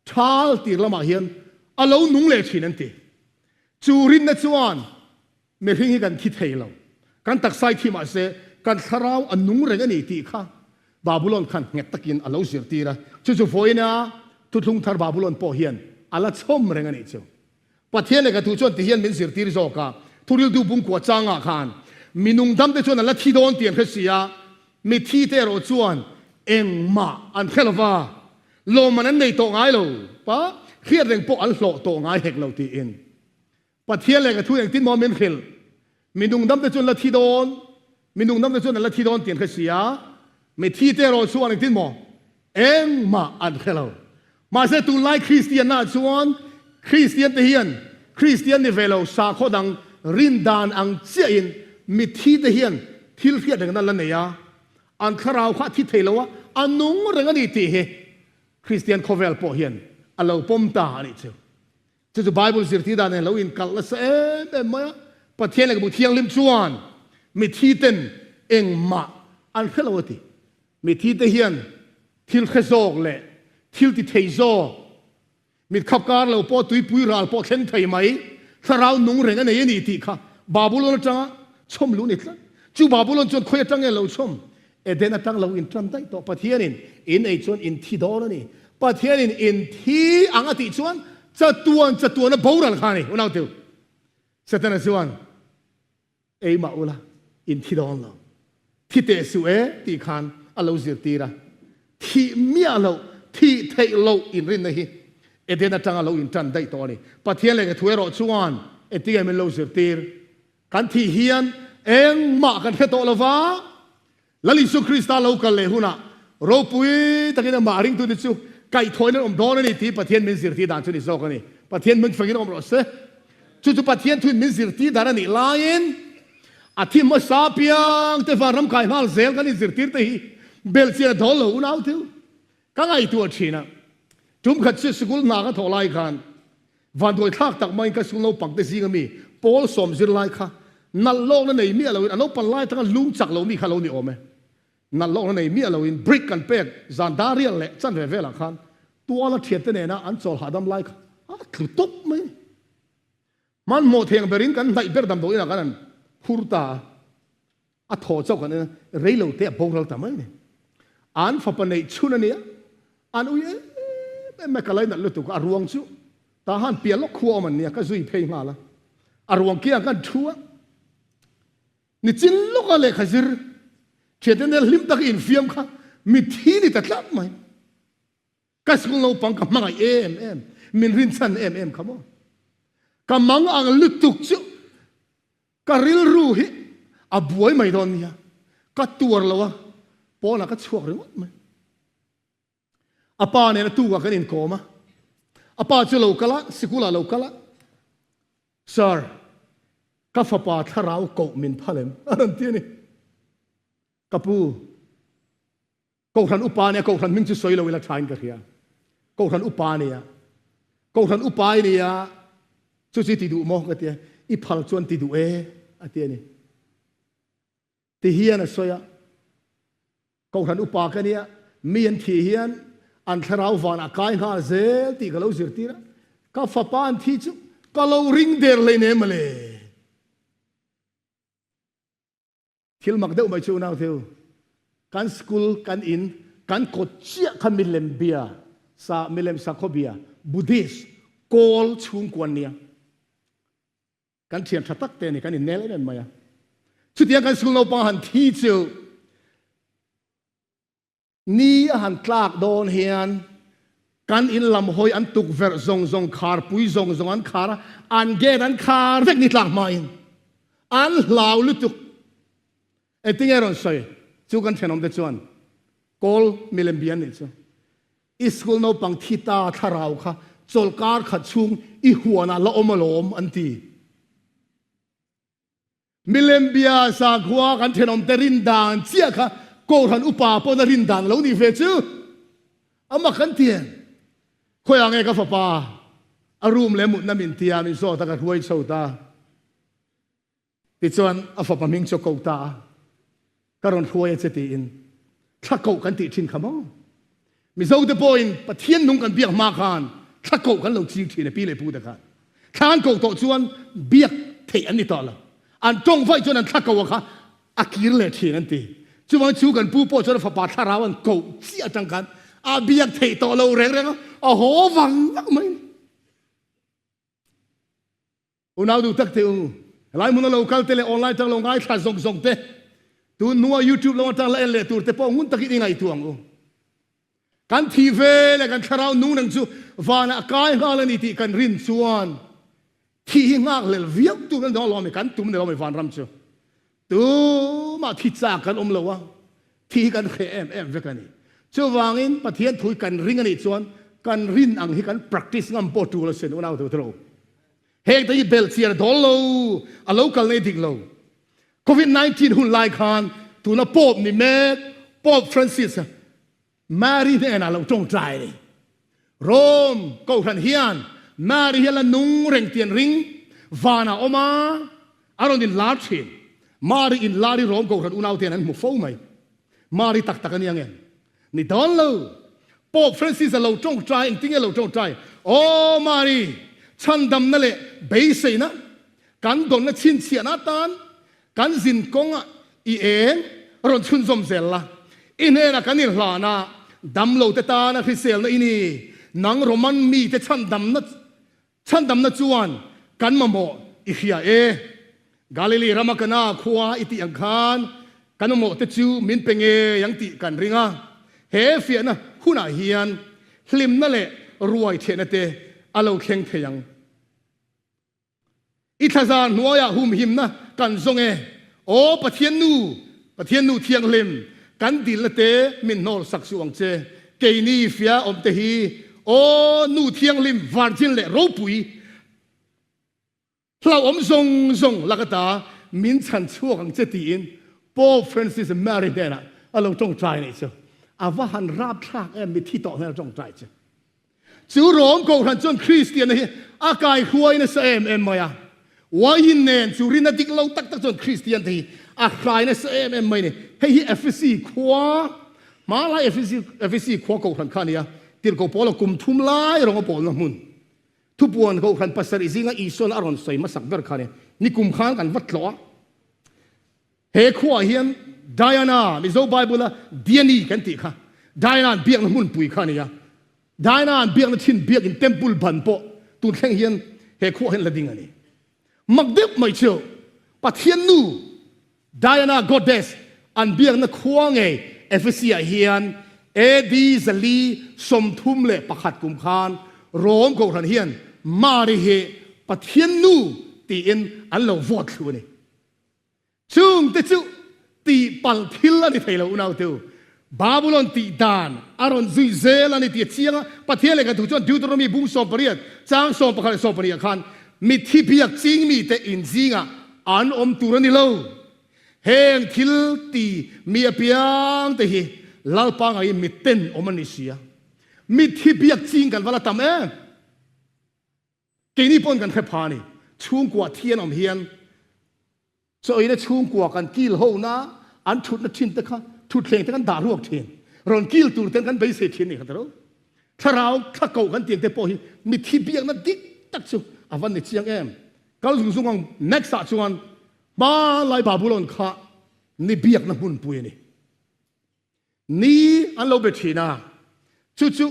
Thal tir lamah hian a lo nung leh thin an ti. Chu rinna chuan mihring hi kan thi thei lo, kan taksa hi thi mah se kan thlarau a nung reng a ni tih kha Babulon khan nghet takin a lo zirtir a. Chu chu vawiina Thuthlung Thar Babulon pawh hian a la chhawm reng a nih chu. Pathian lehkha thu chuan ti hian min zirtir zawk a, Thuriltu bungkua changah khan mi nungdam te chuan an la thi dawn tih an hre si a, mi thi te erawh chuan engmah an hre lo va, lawmman an nei tawh ngai lo pa, hriat reng pawh an hlawh tawh ngai hek lo tiin. Pathian lehkha thu engtin maw min hrilh? Mi nungdam te chuan la thi dawn, mi nungdam te chuan an la thi dawn tih an hre si a, mi thi te erawh chuan engtin maw engmah an hre lo. Mahse tunlai Kristianna ah chuan Kristian te hian Kristian ni ve lo sakhaw dang rin dan ang chiahin mithi te hian thil hriat rengna an la nei a, an thlarau kha a thi thei lo a, a nung reng a ni tih hi Kristian khawvel pawh hian a lo pawm ta a nih chu. Chu chu Bible zirtir dan nen lo inkalh nasa em em mai a, Pathian lehkhabu thianghlim chuan mithi ten engmah an hre lo a ti. Mithi te hian thil hre zawk leh thil ti thei zawk, mit khap kar lo pawh tuipui ral pawh thleng thei mai, thlarau nung reng a nei a ni tih kha Babulon atanga chhawm luh a ni tlat. Chu Babulon chuan khawi atang nge lo chhawm? Eden atang lo intan daih tawh. Pathianin in ei chuan in thi dawn a ni. Pathianin in thi ang a tih chuan chatuan chatuan a boral kha a ni. Unau teu, Setana chuan ei mah ula in thi dawn lo. Thi teh suh e tih khan a lo zirtir a. Thih miah loh, thih theih loh inrinna hi Eden atanga lo intan daih tawh a ni. Pathian lehkha thu erawh chuan engtin nge min lo zirtir? Kan thih hian engmah kan hre tawh lo va. Lal Isu Krista lo kal leh hunah ropui takin amah ringtute chu kaihthawhin an awm dawn a ni tih Pathian min zirtir dan chu ni zawk a ni. Pathian hming fangin awm rawh se. Chu chu Pathian thuin min zirtir dan a nih laiin a thi hmasa piang te vanram kai nghal zel kan inzirtir te hi belhchian a dawl lo unau thil ka ngaihtuah thin a. Tum khat chu sikul hna ka thawh lai khan Vanduai thlak tak maiin ka school naupang te zinga mi pawl sawm zir lai kha nalh lawkna nei miah loin a naupan lai atanga lung chak lo mi kha lo ni awm e. Nalh lawkna nei miah loin brick kan pek zan dar rial leh chanve velah khan tuala thiante nena an chawl hahdam lai kha a tlu tawp mai a ni. Hmanhmawh theng berin kan hnaih ber damdawi inah khan an phur ta a. A thaw chauh kan en a, rei lo te a boral ta mai a ni. An fapa neih chhun a nia, an ui em em mai, ka lainat lutuk a, a ruang chu tah han piah lawk khua awm an nia, ka zui phei nghal a, a ruang kiang kan thu a, nichin lawka lehkha zir thiante nen hlim taka infiam kha mitthi ni ta tlat mai. Ka school naupang ka hmangaih em em, min rinchhan em em kha maw. Ka mang ang lutuk chu Ka rilru hi a buai mai dawn nia, ka tuar lo a, pawnah ka chhuak ringawt mai. A pa nena tukah kan inkawm a, a pa chu lo kal a, sikulah lo kal a, Sir, ka fapa thlarau koh min phal em? a rawn ti a ni. Ka pu, Kohhran upa nia, Kohhran hming chu sawi lo ila thain ka hria. Kohhran upa nia, Kohhran upa i nia, chu chu i ti duh maw ka tia, i phal chuan ti duh e a ti a ni. Ti hian a sawi a, Kohhran upa ka nia, mi an thih hian an thlarau vanah kai nghal zel tih ka lo zirtir a, ka fapa an thi chu ka lo ring der hleinem mawle. Thil mak deuh mai chu unau theu, kan school kan in kan kawt chiah kha milem bia sa milem sakhaw bia Buddhist kawl chhungkuan nia kan thian tha tak te ni kan innel em em mai a chutiang kan school naupang han thi chu Ni a han tlak dawn hian kan in lam hawi an tukverh zawng zawng kharpui zawng zawng an khar a, an gate an khar vek ni tlak hmain an hlau lutuk. Engtinge rawn sawi chu kan thenawmte chuan kawl milem bia an nih chu. I school naupang thi ta thlarau kha chawlhkar khat chhung i huanah la awm alawm an ti. Milem bia sakhua kan thenawmte rin dan chiah kha Kohhran upa pawn a rin dan lo nih ve chu a mak kan ti em? Khawiah nge ka fapa a room leh mutna min tia min zawt a ka hruai chho ta. Tichuan a fapa hming chu a ko ta a. Ka rawn hruai a che tiin thla koh kan tih thin kha maw? Mizo te pawhin Pathian nung kan biak hma khan thla koh kan lo ching thin e pi leh pu te khan. Thla an koh tawh chuan biak theih an ni tawh lo. An tawng vaih chuan an thla koh a kha a kir leh thin an ti. Chuvang chu kan pu pawh chuan a fapa thlarau an koh chiah atang khan a biak theih tawh lo reng reng a, a haw vang vang mai. Unau duh tak te u, helai hmuna lo kal te leh online tang lo ngaithla zawng zawng te, tun hnua YouTube lo atang la en leh tur te pawh ngun takin i ngaihtuah ang u. Kan thih ve leh kan thlarau nung reng chu vanah a kai nghal a ni tih kan rin chuan thih hi nghakhlel viau tur kan ni alawm i kan tum ni alawm i vanram chu. Tumah thi chak kan awm lo a, thi hi kan hreh em em vek a ni. Chuvangin Pathian thu hi kan ring a nih chuan kan rin ang hi kan practice ngam pawh tul asin unau te u. Heng te hi belh chian a dawl lo, a lo kal nei dik lo. Covid 19 hun lai khan tuna Pope ni mek Pope Francis Mary hnenah lo tawngtai a ni. Rome Kohhran hian Mary hi a la nung reng tih an ring. Vanah awm a, a rawn inlar thin. Mary inlar hi Rome Kohhran unaute hian an hmu fo mai. Mary tak tak a nia ngem? Ni dawn lo. Pope Francis a lo tawngtai, engtin nge lo tawngtai? Aw Mary, chhandamna leh beiseina kan dawnna chhinchhiahna atan Kan zin kawngah i eng rawn chhunzawm zel la, i hnenah kan inhlan a, damlote tana hriselna i ni. Nang Roman mite chhandamna chhandamna chuan kan mamawh i hria e. Galili rama Kana khua i tih ang khan kan mamawhte chu min pe ngei ang tih kan ring a. He fiahna hunah hian hlimna leh ruai thehna te a lo thleng thei ang. I thlazar hnuaiah humhimna kan zawng e. Aw Pathian Nu, Pathian Nu Thianghlim, Kan dilna te min hnawl sak suh ang che. Keini fia awm te hi, aw Nu Thianghlim, Virgin leh ropui, hlauhawm zawng zawng lak ata min chhan chhuak ang che tiin Pope Francis Mary hnenah a lo tawngtai anih chu. A va han rapthlak em mithi tawh hnena tawngtai chu. Chu Rom Kohhran chuan Kristianna hi a kai hruai nasa em em mai a. Uaiin nen chu rinna dik lo tak tak chuan Kristiante hi a hrai nasa em em mai a ni. Hei hi Efesi khua, hmalai Efesi, Efesi khua Kohhran kha a ni a, Tirhkoh Paula kum thum lai rawng a pawlna hmun. Thupuan Kohhran pasarih zinga Isuan a rawn sawi hmasak ber kha a ni. Nikum khan kan va tlawh a. He khuaah hian Diana, Mizo Bible-a Diani kan tih kha, Diana an biakna hmunpui kha a ni a. Diana an biakna thin biakin temple ban pawh tun thleng hian he khuaah hian la ding a ni. Mak deuh mai chu Pathian nu Diana Goddess an biakna khua ngei Ephesi-ah hian AD 431 kum khan Rom Kohhran hian Mari hi Pathian nu tiin an lo vote thlu a ni. Chungte chu tihpalh thil a ni thei lo unautu. Babulon tih dan a rawn zui zel a ni tih a chiang a. Pathian lehkha thu chuan Deuteronomy bung 18 chang 11 leh 12 ah khan mitthi biak ching mite in zingah an awm tur a ni lo. Heng thil ti mi apiangte hi Lalpa ngaiin mitten awm an ni si a. Mitthi biak ching kan va la tam em? Keini pawn kan hre pha a ni. Chhungkua thi an awm hian chaw eina chhungkua kan kil ho na an thutna thin te kha thutthleng te kan dah ruak thin. Rawn kil tur ten kan beisei thin a ni kha taro. Thlarau thla koh kan tiang te pawh hi mithi biakna dik tak chu a va ni chiang em. Kal zung zung ang next ah chuan hmanlai Babulon kha ni biakna hmunpui a ni. Ni an lo be thin a, chu chu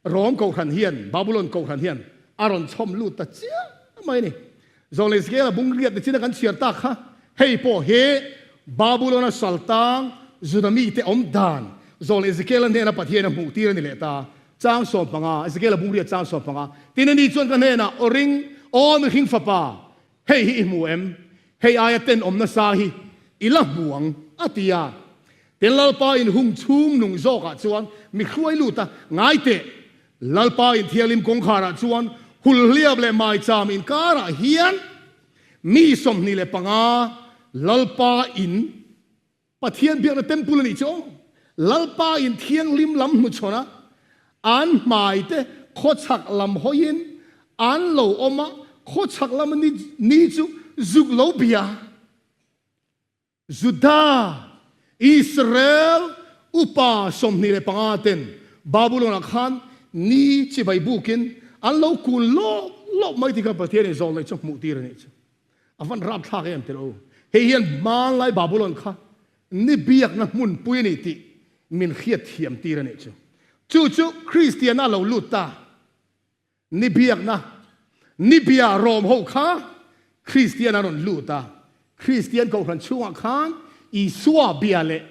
Rom Kohhran hian, Babulon Kohhran hian a rawn chhawm lut ta chiah mai a ni. Zawng leh Zikela bung riat ni chin a kan chhiar tak kha, hei pawh hi Babulon-a saltang Juda mite awm dan Zawng leh Zikela hnena Pathian a hmuh tir a ni leh ta. Chang 15, Zikela bung riat chang 15, Tin ani chuan ka hnenah, Aw ring, aw mihring fapa, Hei hi i hmu em? Hei aia tenawm nasa hi i la hmu ang, a ti a. Tin, Lalpa in hung chhung nung zawkah chuan mi hruai lut a, Ngai teh, Lalpa in thianghlim kawngkharah chuan hulhliap leh maicham inkarah hian mi 25 Lalpa in Pathian biakna temple a nih chu aw. Lalpa in thianghlim lam hnuchhawn a, an hmai te khawchhak lam hawiin an lo awm a, khawchhak lama ni ni chu zuk lo bia. Juda, Israel, upa 25 ten Babulon ah khan ni chibai bukin an lo kun lawp lawp mai tih kha Pathian in zawlneih chu hmuh tir a nih chu. A van rapthlak em tel o. Hei hian hmanlai Babulon kha ni biakna hmunpui a ni tih min hriat thiam tir a nih chu. Chu chu Kristiana lo lut ta. Ni biakna, ni bia rawm ho kha Kristian a rawn lut a. Kristian kohhran chhungah khan Isua bia leh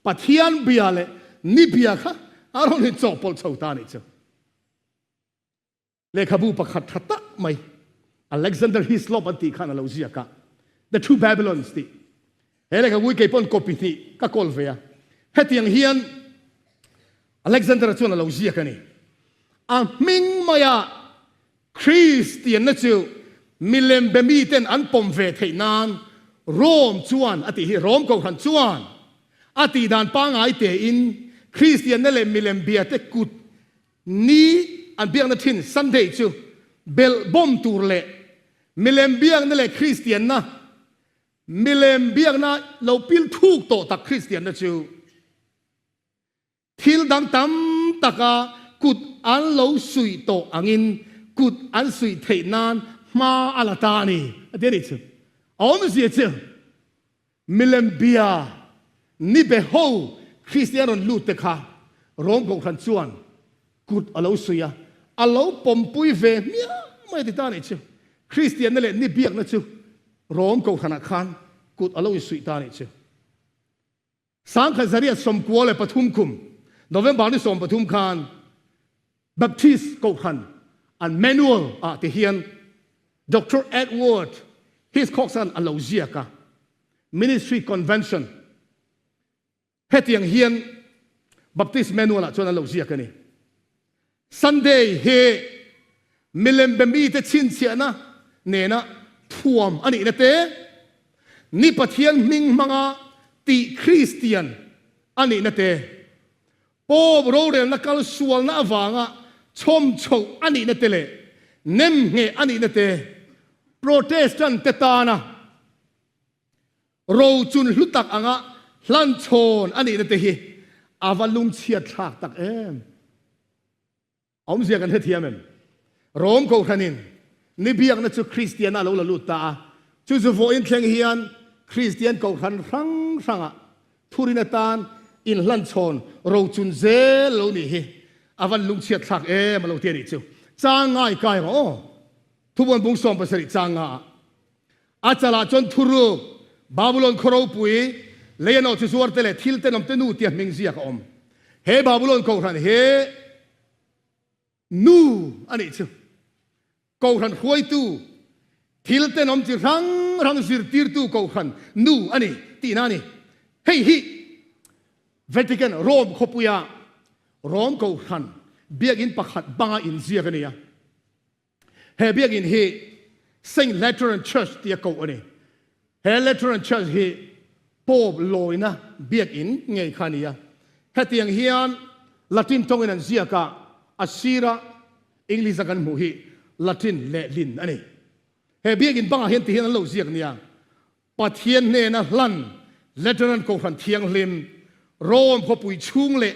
Pathian bia leh ni bia kha a rawn inchawhpawlh chho ta a nih chu. Lehkhabu pakhat tha tak mai Alexander Hislop an tih khan a lo ziak a, The Two Babylons tih. He lehkhabu hi kei pawn copy hnih ka kawl ve a. Hetiang hian Alexander-a chuan a lo ziak a ni. A hming maia Kristianna chu milem be miten an pawm ve theih nan Rome chuan a tih hi, Rome Kohhran chuan a tih dan pangngai tein Kristianna leh milem biate kut Ni an biakna thin Sunday chu belh bawm tur leh milem biakna leh Kristianna, milem biakna lo pil thuk tawh tak Kristianna chu thil dang tam taka kut an lo suih tawh angin kut an suih theih nan hma a la ta a ni a ti a nih chu. A awmzia chu Milem bia ni be ho Kristian rawn lut te kha Rom Kohhran chuan kut a lo suih a, a lo pawmpui ve hmiah mai a ti ta anih chu. Kristianna leh ni biakna chu Rom Kohhranah khan kut a lo insuih ta anih chu. 1993 kum November ni 13 khan Baptist Kohhran an manual ah te hian Doctor Edward Hiscox-a'n a lo ziak a, Ministry Convention. Hetiang hian Baptist Manual ah chuan an lo ziak a ni. Sunday hi milem be mite chhinchhiahna nena thuam a nihna te, Ni Pathian hming hmanga tih Kristian a nihna te, Pope rorelna kal sualna avanga chhawm chhoh a nihna te leh nemngheh a nihna te Protestant te tana Rochun hlu tak anga hlanchhawn a nihna te hi a va lungchhiat thlak tak em? Awmzia kan hrethiam em? Rom Kohhranin ni biakna chu Kristiana a lo la lut ta a, chu chu vawiin thleng hian Kristian Kohhran hrang hrangah thurin atan inhlanchhawn rochun zel lo nih hi a van lungchhiat thlak em a lo ti a nih chu. Chang ngai kai rawh aw. Thubuan bung 17 chang nga ah. A chalah chuan thuruk, Babulon khaw ropui, lei a nawh chi zuarte leh thil tenawmte nu tia hming ziak a awm. He Babulon kohhran hi nu a nih chu. Kohhran hruaitu, thil tenawm chi hrang hrang zirtirtu kohhran nu a ni tihna a ni. Hei hi Vatican, Rome khawpuia Rome kohhran biakinn pakhat banga inziak a ni a. He biakinn hi Saint Lateran Church tia koh a ni. He Lateran Church hi Pope lawina biakinn ngei kha a ni a. Hetiang hian Latin tawngin an ziak a, a sira English a kan hmuh hi Latin lehlin a ni. He biakinn bangah hian tihian an lo ziak nia, Pathian hnena hlan Lateran Kohhran Thianghlim, Rome khawpui chhung leh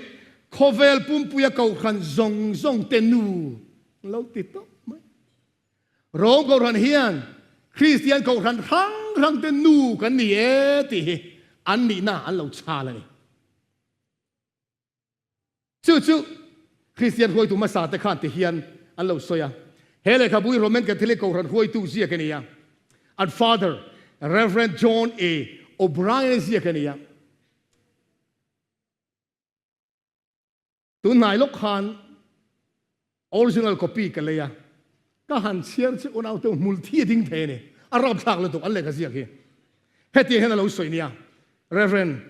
khawvel pumpuia Kohhran zawng zawng te nu lo ti tawp mai. Rome Kohhran hian Kristian Kohhran hrang hrang te nu kan ni e tih hi an nihna an lo chhal a ni. Chu chu Kristian hruaitu hmasa te khan ti hian an lo sawi a. He lehkhabu hi Roman Catholic Kohhran hruaitu ziak a ni a. An Father, Rev. John A. O'Brien ziak a ni a. Tunhnai lawk khan Original copy ka lei a, ka han chhiar chu unaute hmul thi a ding thei a ni. A rapthlak lutuk an lehkha ziak hi. Hetiang hian a lo sawi nia, Rev.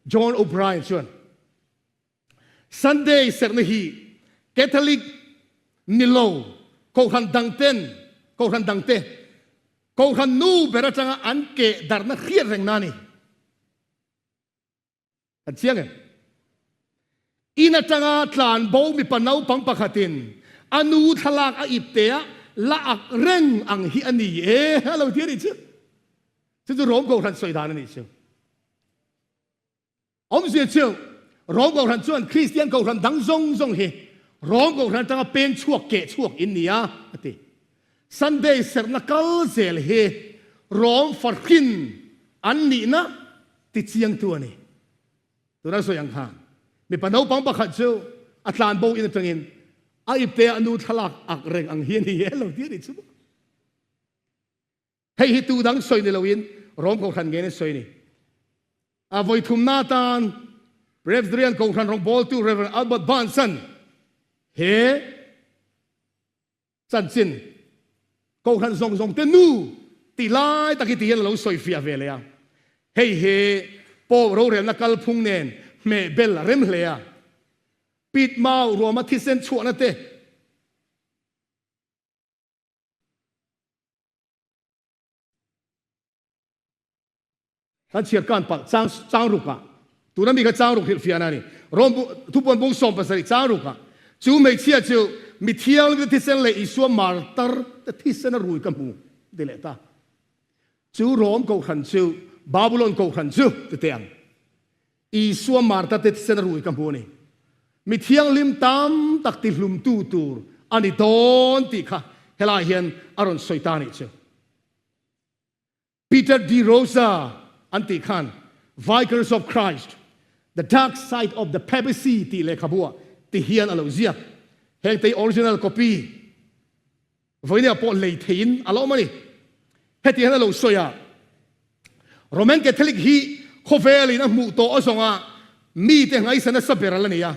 John O'Brien chuan, Sunday serhna hi Catholic ni lo kohhran dangten, kohhran dangte, kohhran nu ber atanga an keh darhna hriat rengna a ni. Kan chiang em? In atanga tlan bo mipa naupang pakhatin a nu thlalak a ip te a la ak reng ang hi a ni e a lo ti a nih chu. Chu chu Rom Kohhran sawi dan a nih chu. Awmzia chu Rom Kohhran chuan Kristian Kohhran dang zawng zawng hi Rom Kohhran atanga peng chhuak keh chhuak in ni a a ti. Sunday serhna kal zel hi Rom fahrin an nihna Tichiangtu a ni. Tuna sawi ang khan mipa naupang pakhat chu a tlan bo in atangin a ipte a nu thlalak ak reng ang hi a ni e lo ti a nih chu maw. Hei hi tu dang sawi ni loin Rom Kohhran ngen a sawi ni. A vawi thumna atan Presbyterian Kohhran rawngbawltu Rev. Albert Barnes-a'n he Chanchin, Kohhran zawng zawng te nu tih lai tak hi ti hian a lo sawi fiah ve leh a. Hei hi Pope rorelna kalphung nen hmeh bel a rem hle a. Pit mau ruama thisen chhuahna te, Kan chhiar kan palh chang chang rukah tuna mi kha chang ruk hrilhfiahna a ni. Rom bu thupuan bung 17 chang rukah chu hmeichhia chu mi thianghlim te thisen leh Isua martar te thisen a rui ka hmu ti leh ta. Chu Rom kohhran chu Babulon kohhran chu ti teh ang. Isua martar te thisen a rui ka hmu a ni. Mi thianghlim tam tak ti hlumtu tur a ni dawn tih kha helai hian a rawn sawi ta a nih chu. Peter de Rosa an tih khan Vicars of Christ, The Dark Side of the Papacy tih lehkhabuah ti hian a lo ziak. Heng te hi original copy vawinia pawh lei theiin a la awm a ni. Heti hian a lo sawi a, Roman Catholic hi khawvelin a hmuh tawh a zawnga mite ngaisa nasa ber a la ni a.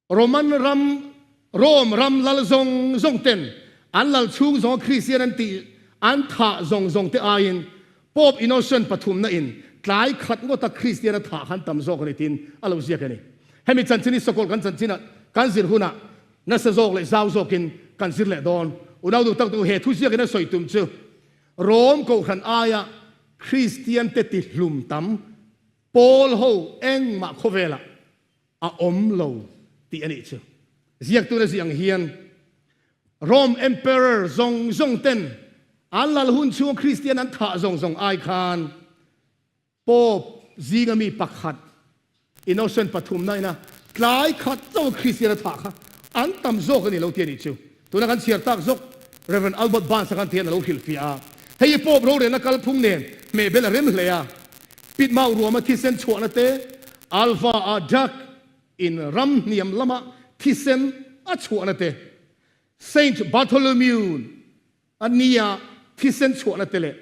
Roman ram, Rome ram lal zawng zawng ten an lal chhung zawnga Kristian an tih an thah zawng zawng te aiin Pope Innocent pathumna in Tlai khat ngawta Kristian a thah khan tam zawk a ni tiin a lo ziak a ni. Hemi chanchin hi sakawlh kan chanchinah kan zir hunah nasa zawk leh zau zawkin kan zir leh dawn. Unau duh tak tu he thu ziakin a sawi tum chu Rom kohhran aia Kristian te tihlum tam pawl ho engmah khawvelah a awm lo tih a nih chu. Ziaktuna ziah ang hian Rome Emperor zawng zawng ten an lal hun chhunga Kristian an thah zawng zawng ai khan Pope zinga mi pakhat Innocent pathumna ina tlai khat chauh Kristian a thah kha an tam zawk a ni lo tih a nih chu. Tuna kan chhiar tak zawk Rev. Albert Barnes-a khan tihian a lo hrilhfiah a, hei hi Pope rorelna kalphung nen hmehbel a rem hle a, Pitmau ruama thisen chhuahna te, Alva-a drug in ram hniam lama thisen a chhuahna te, Saint Bartholomew a nia thisen chhuahna te leh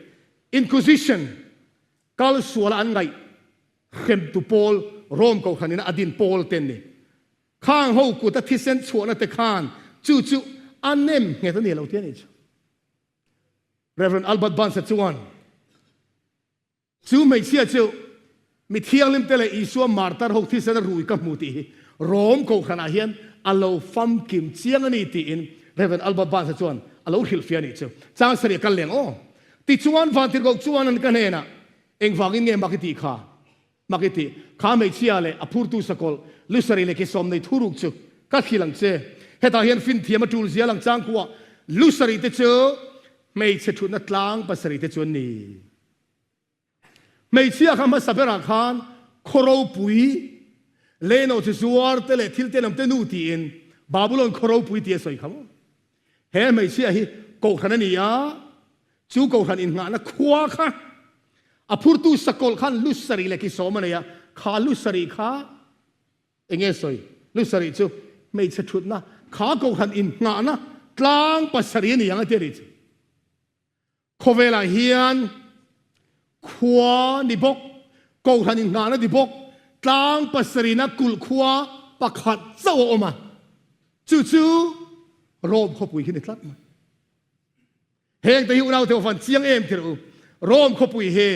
Inquisition kal suala an ngaih hremtu pawl Rome kohhran ina a din pawl te an ni. Khang ho kuta thisen chhuahna te khan chu chu a nem nghet a ni lo tih a nih chu. Rev. Albert Barnes-a chuan, Chu hmeichhia chu mi thianghlim te leh Isua martar ho thisen a rui ka hmu tih hi Rom kohhranah hian a lo famkim chiang a ni tiin Rev. Albert Barnes-a chuan a lo hrilhfiah a nih chu. Chang sarih a kal leng aw. Tichuan Vantirhkoh chuan an ka hnenah, Engvangin nge mak i tih kha? Mak i tih? Kha hmeichhia leh a phurtu sakawlh lusarih leh kisawm nei thuruk chu ka hrilh ang che. Hetah hian finthiam a tul zial ang changkua lusarih te chu hmeichhe thutna tlang pasarih te chu an ni. Hmeichhia kha hmasa berah khan khaw ropui, leno chi zuar te leh thil tenawm te nu tiin Babulon khaw ropui tih a sawi kha maw? He hmeichhia hi kohhran a ni a, chu kohhran innghahna khua kha a phurtu sakawlh khan lu sarih leh kisawm a nei a, kha lu sarih kha eng nge sawi? Lu sarih chu hmeichhe thutna, kha kohhran innghahna tlang pasarih a ni ang a ti a nih chu. Khawvelah hian khua ni bawk, kohhran innghahna ni bawk, tlang pasarihna kulh khua pakhat chauh a awm a, chu chu Rome khawpui khi ni tlat mai. Hengte hi unau te van chiang em tirh u. Rome khawpui hi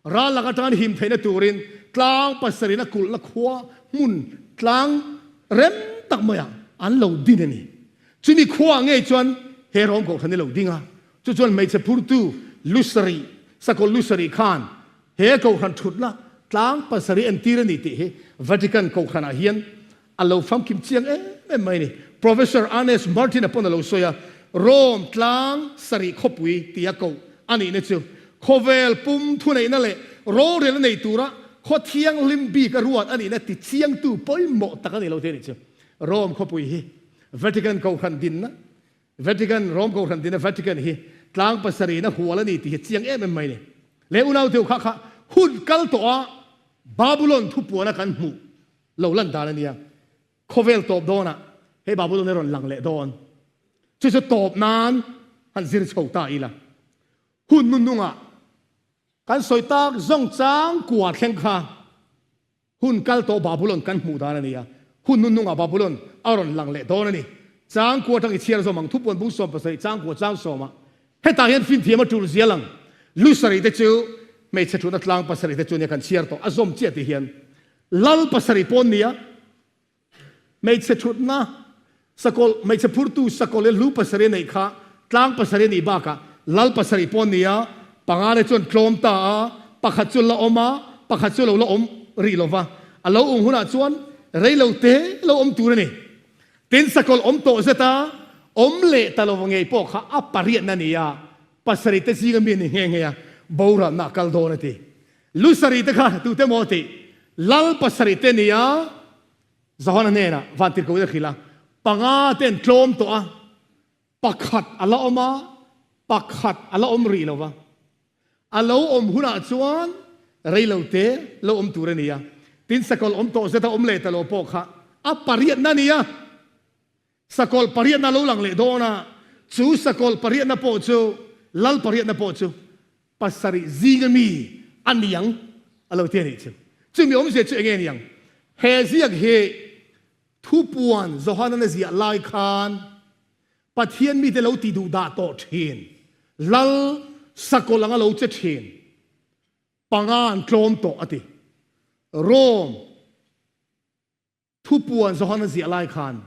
ral lak atangin him theihna turin tlang pasarihna kulhna khua hmun tlang rem tak maiah an lo din a ni. Chumi khuaah ngei chuan he rawng kohhran hi lo ding a, chu chuan hmeichhe phurtu Lusari, Sakawlh Lusari khan he kohhran thutna tlang pasarih entir a ni tih hi Vatican kohhranah hian a lo famkim chiang em em mai a ni. Professor Ernest Martin-a pawn a lo sawi a, Rome tlang sarih khawpui tia koh a nihna chu khawvel pum thuneihna leh rorelna nei tura khaw thianghlim bik a ruat a nihna ti chiangtu pawimawh tak a ni lo thei a nih chu. Rome khawpui hi Vatican Kohhran dinna, Vatican, Rome Kohhran dinna Vatican hi tlang pasarihna hual a ni tih hi chiang em em mai a ni. Leh unau deuh kha kha hun kal tawh a Babulon thupuana kan hmuh lo lan dan a nia. Khawvel tawp dawnah hei Babulon hi rawn lang leh dawn. Chu chu tawp nan han zir chho ta ila. Hun hnuhnungah kan sawi tak zawng chang kua thleng kha Hun kal tawh Babulon kan hmuh dan a ni a, hun hnuhnungah Babulon a rawn lang leh dawn a ni. Changkua atang i chhiar zawm ang, Thupuan bung 17 changkua chang sawmah. Hetah hian finthiam a tul zial ang. Lu sarih te chu hmeichhe thutna tlang pasarih te chu nia kan chhiar tawh, a zawm chiah tih hian lal pasarih pawn nia. Hmeichhe thutna sakawlh, hmeichhe phurtu sakawlh leh lu pasarih a neih kha tlang pasarih a nih bakah lal pasarih pawh a ni a, panga te chuan tlawm ta a, pakhat chu la awm a, pakhat chu lo la awm rih lo va, a lo awm hunah chuan rei lo te lo awm tur a ni. Tin, sakawlh awm tawh zet a, awm leh ta lo ngei pawh kha a pariatna a ni a, pasarih te zinga mi a ni nghe nghe a, boralna a kal dawn a ti. Lu sarih te kha tute maw tih lal pasarih te nia Johana hnenah vantirhkoh in a hrilh a, panga te an tlawm tawh a, pakhat a la awm a, pakhat a la awm rih lo va, a lo awm hunah chuan rei lo te lo awm tur a ni a, tin sakawlh awm tawh zeta awm leh ta lo pawh kha a pariatna a ni a. Sakawlh pariatna lo lang leh dawn a, chu sakawlh pariatna pawh chu lal pariatna pawh chu pasarih zinga mi a ni ang a lo ti a nih chu. Chumi awmzia chu enge a ni ang? He ziak hi thupuan Johanan a ziah lai khan Pathian mite lo ti duh dah tawh thin, lal sakawlh anga lo che thin. Panga an tlawm tawh a ti. Rome thupuan Johana ziah lai khan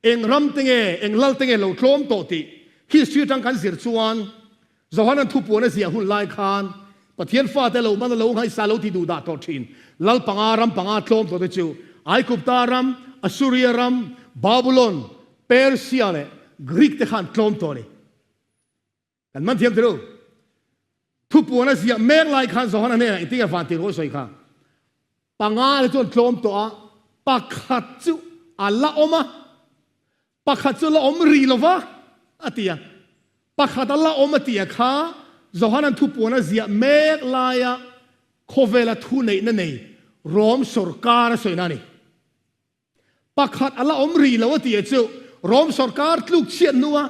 eng ram te nge, eng lal te nge lo tlawm tawh tih history atang kan zir chuan Johana'n thupuan a ziah hun lai khan Pathian fate lo man a lo nghaisa lo ti duh dah tawh thin. Lal panga ram panga tlawm tawh te chu Aigupta ram, Assuria ram, Babulon, Persia leh Greek te khan tlawm tawh a ni. Kan man thiam tilo. Thupuan a ziah mek lai khan Johana hnenah engtin nge van tirh a sawi kha? Panga te chuan tlawm tawh a, pakhat chu a la awm a, pakhat chu la awm rih lo va a ti a. Pakhat a la awm a tih a kha Johana'n thupuan a ziah mek laia khawvela thu neihna nei Rom sawrkar a sawina a ni. Pakhat a la awm rih lo a tih chu Rom sawrkar tluk chhiat hnua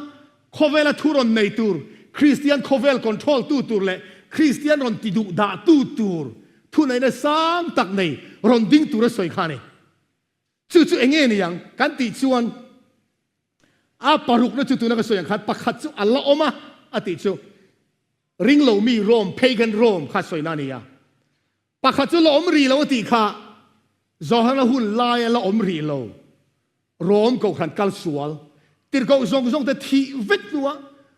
khawvela thu rawn nei tur, Kristian khawvel control tu tur leh Kristian rawn ti duh dah tu tur thuneihna sang tak nei rawn ding tur a sawi kha a ni. Chu chu eng nge ni ang kan tih chuan a parukna chu tuna ka sawi ang khan pakhat chu a la awm a a tih chu ringlo mi Rom, pagan Rom kha sawina a ni a. Pakhat chu la awm rih lo a tih kha Johana hun laia la awm rih lo Rom kohhran kal sual tirhkoh zawng zawng te thih vek hnua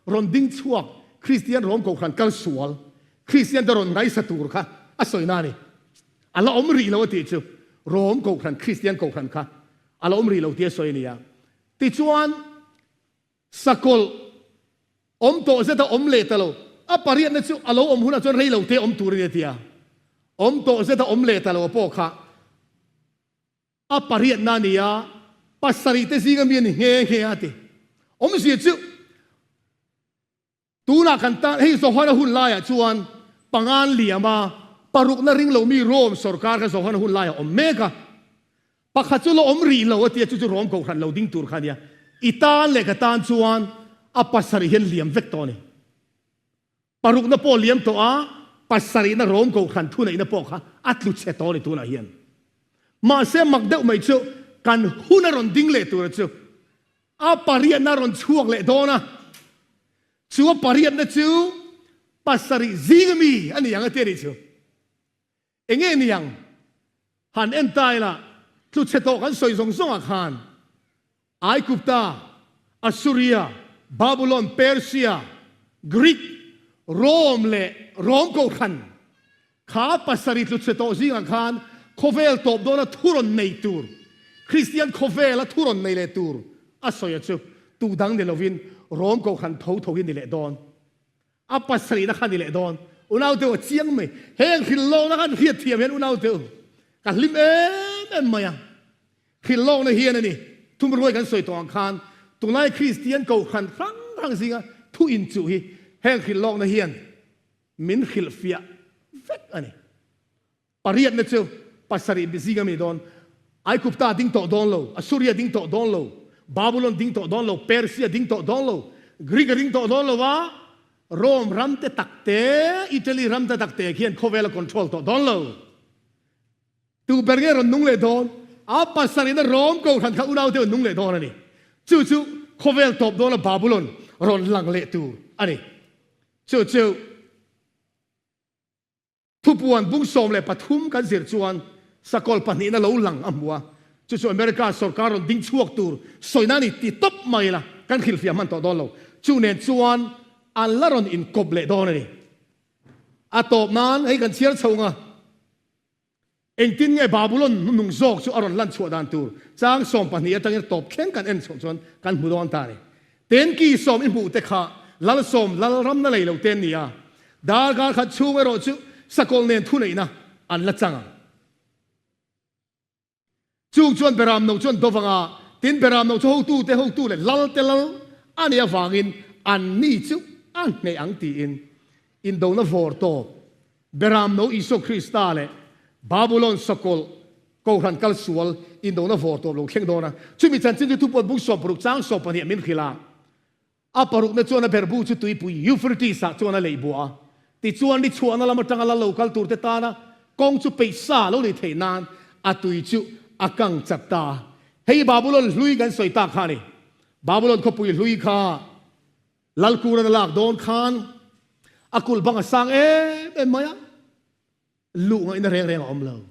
rawn ding chhuak Kristian Rom kohhran kal sual Kristian te rawn ngaisa tur kha a sawina a ni. A la awm rih lo a tih chu Rom kohhran Kristian kohhran kha a la awm rih lo tia sawi a ni a. Tichuan Sakawlh awm tawh zet a awm leh ta lo. A pariatna chu a lo awm hunah chuan rei lo te awm tur a ni a ti a. Awm tawh zet a awm leh ta lo pawh kha a pariatna a ni a, pasarih te zinga mi a ni nghe nghe a ti. Awmzia chu Tunah kan tan hei Johana hun laiah chuan pangan liam a, parukna ring lo mi Rome sorkar kha Johana hun laiah awm mek a. Pakhat chu la awm rih lo a tia chu chu Rome kohhran lo ding tur kha a nia. I tan leh ka tan chuan a pasarih hian liam vek tawh a ni. Parukna pawh liam tawh a, pasarihna Rome kohhran thuneihna pawh kha a tlu chhe tawh a ni tunah hian. Mahse mak deuh mai chu kan hun a rawn ding leh tura chu A pariatna rawn chhuak leh dawn a, chu a pariatna chu pasarih zing ami a ni ang a ti a nih chu. Enge ni ang? Han en ta ila, tlu chhe tawh kan sawi zawng zawngah khan Aigupta, Assuria, Babulon, Persia, Greek, Rome leh Rome Kohhran Kha pasarih tlu chhe tawh zingah khan khawvel tawp dawna thu rawn nei tur, Kristian khawvela thu rawn nei leh tur a sawi a chu tu dang ni lovin Rom Kohhran tho tho hi ni leh dawn. A pasarihna kha ni leh dawn. Unaute u a chiang mai. Heng hrilhlawkna kan hriat thiam hian unaute u ka hlim em em mai a. Hrilhlawkna hian a ni. Thumruai kan sawi tawh ang khan tunlai Kristian Kohhran hrang hrang zinga thu inchuh hi heng hrilhlawkna hian Min hrilhfiah vek a ni. Pariatna chu pasarih zinga mi dawn. Aigupta ding tawh dawn lo, Assuria ding tawh dawn lo, Babulon ding tawh dawn lo, Persia ding tawh dawn lo, Greek a ding tawh dawn lo a, Rome ram te tak te, Italy ram te tak te khian khawvel a control tawh dawn lo. Tu ber nge rawn nung leh dawn? A pasarihna Rome kohhran kha unau te nung leh dawn a ni. Chu chu khawvel tawp dawna Babulon rawn lang leh tur a ni. Chu chu thupuan bung 13 kan zir chuan sakawlh pahnihna lo lang a hmu a, chu chu America sorkar rawn ding chhuak tur sawina a ni ti tawp mai la, kan hrilhfiah hman tawh dawn lo. Chu nen chuan an la rawn inkawp leh dawn a ni. A tawp nan hei kan chhiar chho nga. Engtin nge Babulon nung zawk chu a rawn lan chhuah dan tur chang 12 atangin tawp thleng kan en chhoh chuan kan hmu dawn ta a ni. Tenki sawm i hmuh te kha lal sawm lal ramna lei lo te an ni a, darkar khat chhung erawh chu sakawlh nen thuneihna an la chang ang. Chung chuan Beram no chuan do vanga, tin Beram no chu hotu te hotu leh lal te lal a nih avangin an ni chu a hneh ang tiin indona vawr tawp Beram no Isua Krista leh Babulon sakawlh Kohhran kal sual indona vawr tawp lo thleng dawn a. Chumi chanchin chu thupuan bung 60 chang 12 min hrilh a. A parukna chuan a berhbu chu tuipui Euphrates-ah chuan a leih buah a. Tichuan, ni chhuahna lam atanga lal lo kal turte tana kawng chu peih sa lo ni theih nan a tui chu a kang chat ta a. Hei Babulon hlui kan sawi tak kha a ni. Babulon khawpui hlui kha Lalkuran a lak dawn khan a kulh bang a sang em em mai a. Luh ngaihna reng reng a awm lo.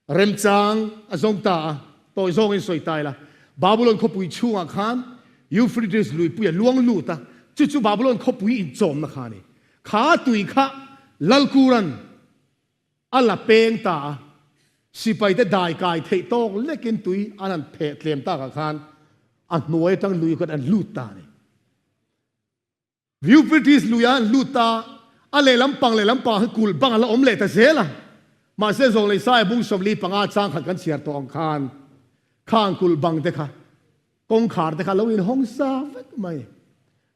Remchang a zawng ta a, tawi zawngin sawi ta ila, Babulon khawpui chhungah khan Euphrates luipui a luang lut a, chu chu Babulon khawpui inchawmna kha a ni. Kha tui kha Lalkuran a la peng ta a, sipaite dai kai theih tawk lekin tui an han pheh tlem takah khan a hnuai atang lui khan an lut ta a ni. Euphrates lui a an lut ta, a lehlam pang lehlam pangah khan kulh bang a la awm leh ta zel a. Mahse zawng leh Isaiah bung 45 chang khat kan chhiar tawh ang khan khang kulh bang te kha kawngkhar te kha a lo inhawng sa vek mai.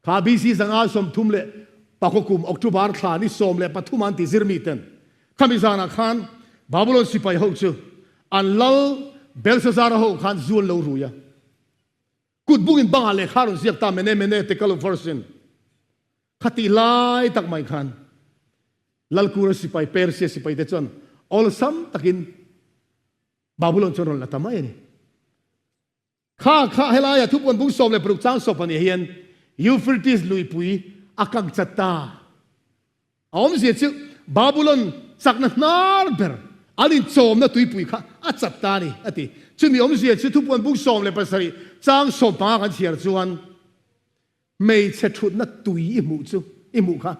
Kha BC 534 kum October thla ni 13 an ti zir mi ten khami zanah khan Babulon sipai ho chu an lal Belshazzar ho khan zu an lo rui a. Kut bungin bangah lehkha rawn ziak ta mene mene Tekel version kha tih lai tak mai khan Lalkura sipai Persia sipai te chuan awlsam takin Babulon chuan rawn la ta mai a ni. Kha kha helaia thupuan bung 16 chang sawp a nih hian Euphrates luipui a kang chat ta. A awmzia chu Babulon chakna hnar ber an inchawmna tuipui kha a chat ta a ni, a ti. Chumi awmzia chu thupuan bung 17 chang 15 kan chhiar chuan hmeichhe thutna tui i hmuh chu i hmuh kha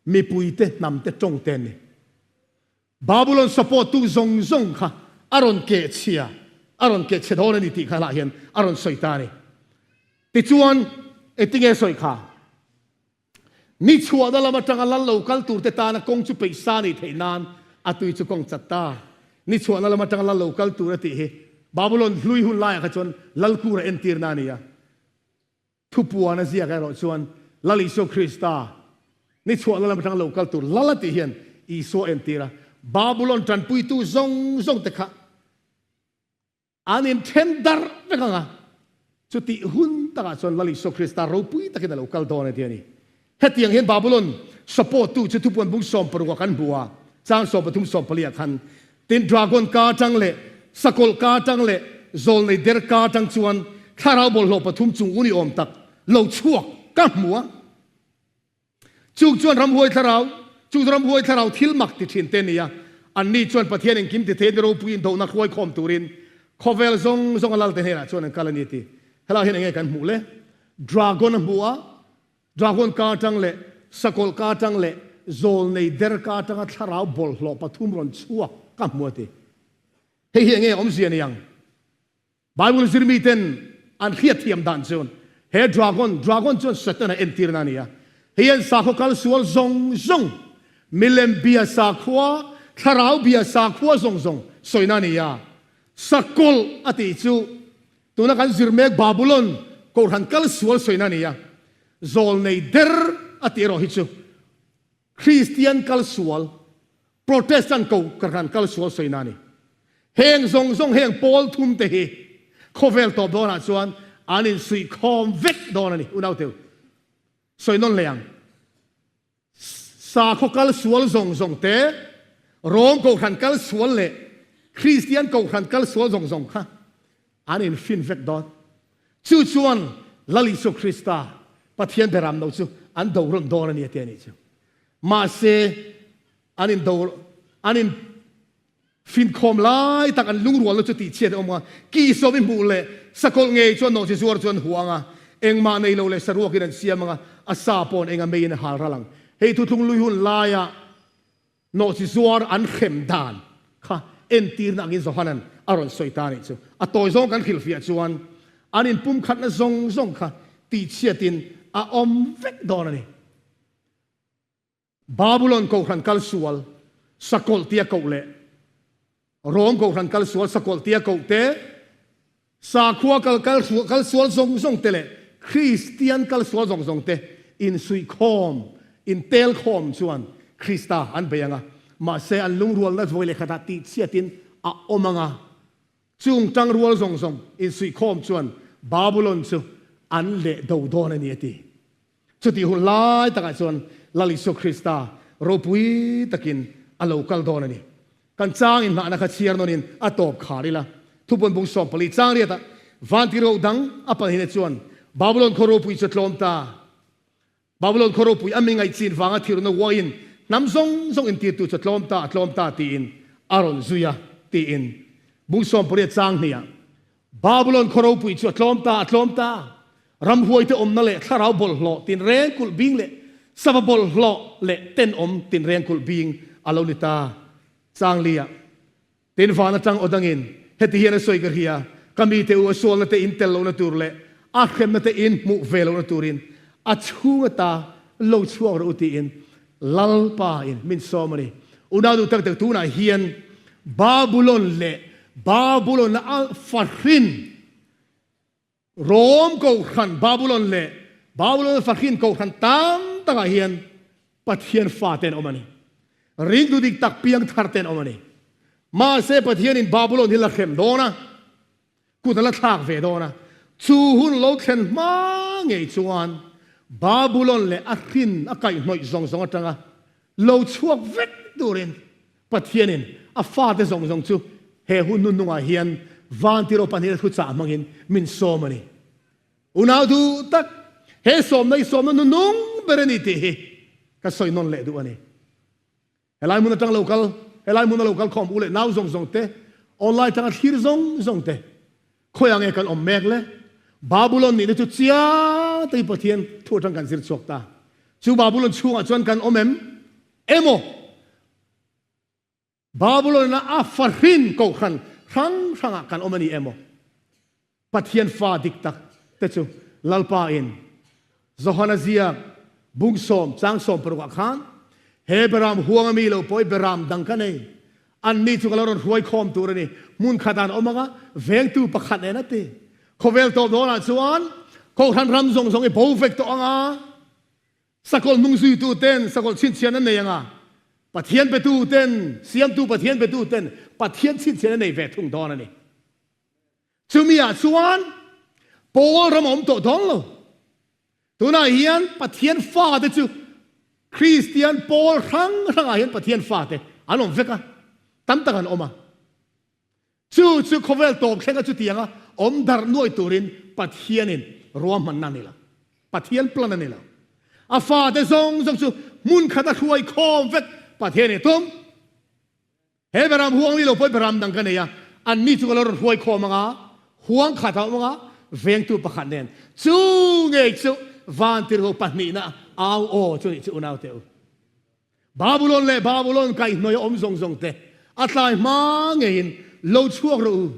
mipuite hnamte tawng te an ni. Babulon support tu zawng zawng kha a rawn keh chhia, a rawn keh chhe dawn a ni tih kha lah hian a rawn sawi ta a ni. Tichuan, engtinge sawi kha? Ni chhuahna lam atanga lal lo kal turte tana kawng chu peih sa nih theih nan a tui chu kawng chat ta. Ni chhuahna lam atanga lal lo kal tur a tih hi Babulon hlui hun laiah kha chuan Lalkura entirna a ni a. Thupuan a ziak erawh chuan Lal Isua Krista ni chhuahna lam atanga lo kal tur lal a tih hian Isua entir a. Babulon tanpuitu zawng zawng te kha An inthen darh vek ang a, chutih hun takah chuan Lal Isua Krista ropui takin a lo kal dawn a ti a ni. Hetiang hian Babulon support tu chu thupuan bung 16 ah kan hmu a, chang 13 14 ah khan, Tin, dragon ka atang leh sakawlh ka atang leh zawlnei der ka atang chuan thlarau bawlhhlawh pathum chung u ni awm tak lo chhuak ka hmu a. Chung chuan ramhuai thlarau, chung chu ramhuai thlarau thil mak ti thin te a ni a. Anni chuan Pathian engkim ti thei ni ropui indohna hruai khawm turin khawvel zawng zawng a lalte hnenah chuan an kal a ni ti. Helaiah hian enge kan hmuh le? Dragon a hmu a, dragon ka atang leh sakawlh ka atang leh zawlnei der ka atanga thlarau bawlhhlawh pathum rawn chhuak ka hmu a ti. Hei hi enge awmzia ni ang? Bible zirmiten an hriatthiam dan chuan he dragon, dragon chuan Setana entirna a ni a, hei hian sakhaw kal sual zawng zawng, milem bia sakhua, thlarau bia sakhua zawng zawng sawina a ni a. Sakawlh a tih chu tuna kan zir mek Babulon kohhran kal sual sawina a ni a, zawlnei der a tih erawh hi chu Kristian kal sual, Protestant kohhran kal sual sawina a ni. Heng zawng zawng heng pawl thum te hi khawvel tawp dawnah chuan an insuihkhawm vek dawn a ni. Unauteu, sawi nawn leh ang. Sakhaw kal sual zawng zawng te, Rom kohhran kal sual leh Kristian kohhran kal sual zawng zawng kha an infin vek dawn. Chu chuan Lal Isua Krista, Pathian beram no chu an do rawn dawn a ni a ti a nih chu. Mahse, an in do, an in finkhawm lai tak an lungrualna chu tihchhiat a awm a, ki sawm i hmuh leh sakawlh ngei chuan nawhchi zuar chu an huah ang a, engmah nei lo leh saruakin an siam ang a, a sa pawh an eng a meiin a hal ral ang. Hei thuthlung lui hun laia Nawhchi zuar an hrem dan kha entirna angin Johanan a rawn sawi ta a nih chu. A tawi zawng kan hrilhfiah chuan an inpumkhatna zawng zawng kha tihchhiatin a awm vek dawn a ni. Babulon kohhran kal sual sakawlh tia koh leh Rom kohhran kal sual sakawlh tia koh te, sakhua kal kal kal sual zawng zawng te leh Kristian kal sual zawng zawng te insuihkhawm, intelkhawm chuan Krista an bei ang a. Mahse an lungrualna vawi leh khatah tihchhiatin a awm ang a. Chung tangrual zawng zawng insuihkhawm chuan Babulon chu an leh do dawn a ni a ti. Chutih hun lai takah chuan Lal Isua Krista ropui takin a lo kal dawn a ni. Kan chang inhnahna kha chhiar nawnin a tawp khar ila. Thupawn bung 14 chang riatah vantirho dang a panhina chuan Babulon khaw ropui chu a tlawm ta. Babulon khaw ropui a mi ngaihchin vanga thirna uain Hnam zawng zawng intirtu chu a tlawm ta, a tlawm ta tiin a rawn zui a, tiin Bung 18 chang hniah Babulon khaw ropui chu a tlawm ta, a tlawm ta. Ramhuaite awmna leh thlarau bawlhhlawh tinreng kulh bing leh sava bawlhhlawh leh tenawm tinreng kulh bing a lo ni ta. Chang liah Tin van atang aw dangin heti hian a sawi ka hria, Ka mite u a sualna te in tel lohna tur leh a hremna te in hmuh ve lohna turin a chhung ata lo chhuak rawh u tiin Lalpa in min sawm a ni. Unau duh tak tak tunah hian Babulon leh Babulon a fahrin Rom Kohhran, Babulon leh Babulon fahrin Kohhran tam takah hian Pathian fate an awm a ni. Ringtu dik tak piang thar te an awm a ni. Mahse Pathianin Babulon hi la hrem dawn a, kut a la thlak ve dawn a. Chu hun lo thlen hma ngei chuan Babulon leh a hrin a kaihhnawih zawng zawng atanga lo chhuak vek turin Pathianin a fate zawng zawng chu he hun hnuhnungah hian Vantiraw pahnihna thuchah hmangin min sawm a ni. Unau duh tak, he sawmna hi sawmna hnuhnung ber a ni tih hi ka sawi nawn leh duh a ni. Helai hmun atang lo kal, helai hmuna lo kal khawm u leh nau zawng zawng te, online tanga thlir zawng zawng te, khawiah nge kan awm mek le? Babulon nihna chu chiang takin Pathian thu atang kan zir chhuak ta. Chu Babulon chhungah chuan kan awm em? Emaw? Babulon-a a fahrin kohhran hrang hrangah kan awm a ni emaw? Pathian fa dik tak te chu Lalpa in Johana ziak bung sawm chang sawm parukah khan he beram huanga mi lo pawh i beram dang ka nei. Anni chu ka lo rawn hruai khawm tur a ni. Hmun khat an awm anga vengtu pakhat nen a ti. Khawvel tawp dawnah chuan kohhran ram zawng zawng i bo vek tawh anga Sakawlh hnung zuitu ten sakawlh chhinchhian an nei anga, Pathian petu ten, siamtu Pathian petu ten Pathian chhinchhian an nei ve thung dawn a ni. Chumi ah chuan Paul ram a awm tawh dawn lo. Tunah hian Pathian fate chu Kristian pawl hrang hrangah hian Pathian fate an awm vek a, tam tak an awm a. Chu chu khawvel tawp thlenga chutianga awm darh nuai turin Pathianin ruahmanna a ni lo. Pathian plan a ni lo. A fate zawng zawng chu hmun khat a hruai khawm vek Pathianin tum. He beram huang ni lo pawh beram dang ka nei a, anni chu ka lo rawn hruai khawm anga, huang khat a awm anga, vengtu pakhat nen. Chu ngei chu vantirhko pahnihna au aw chu nih chu unaute u. Babulon leh Babulon kaihhnawih a awm zawng zawng te a tlai hma ngeiin lo chhuak rawh u.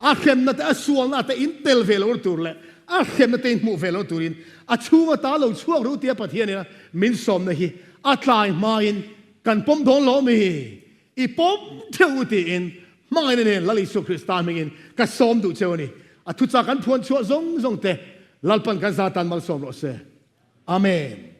A hremna te, a sualna te in tel ve lo tur leh a hremna te in hmuh ve lo turin a chhung ata lo chhuak rawh u tia Pathian ina min sawmna hi a tlai hmain kan pawm dawn lo mi? I pawm theuh u tiin hmangaihna nen Lal Isua Krista hmingin ka sawm duh cheu a ni. A thuchah kan phuan chhuah zawng zawng te Lalpan kan za tan malsawm rawh se. Amen.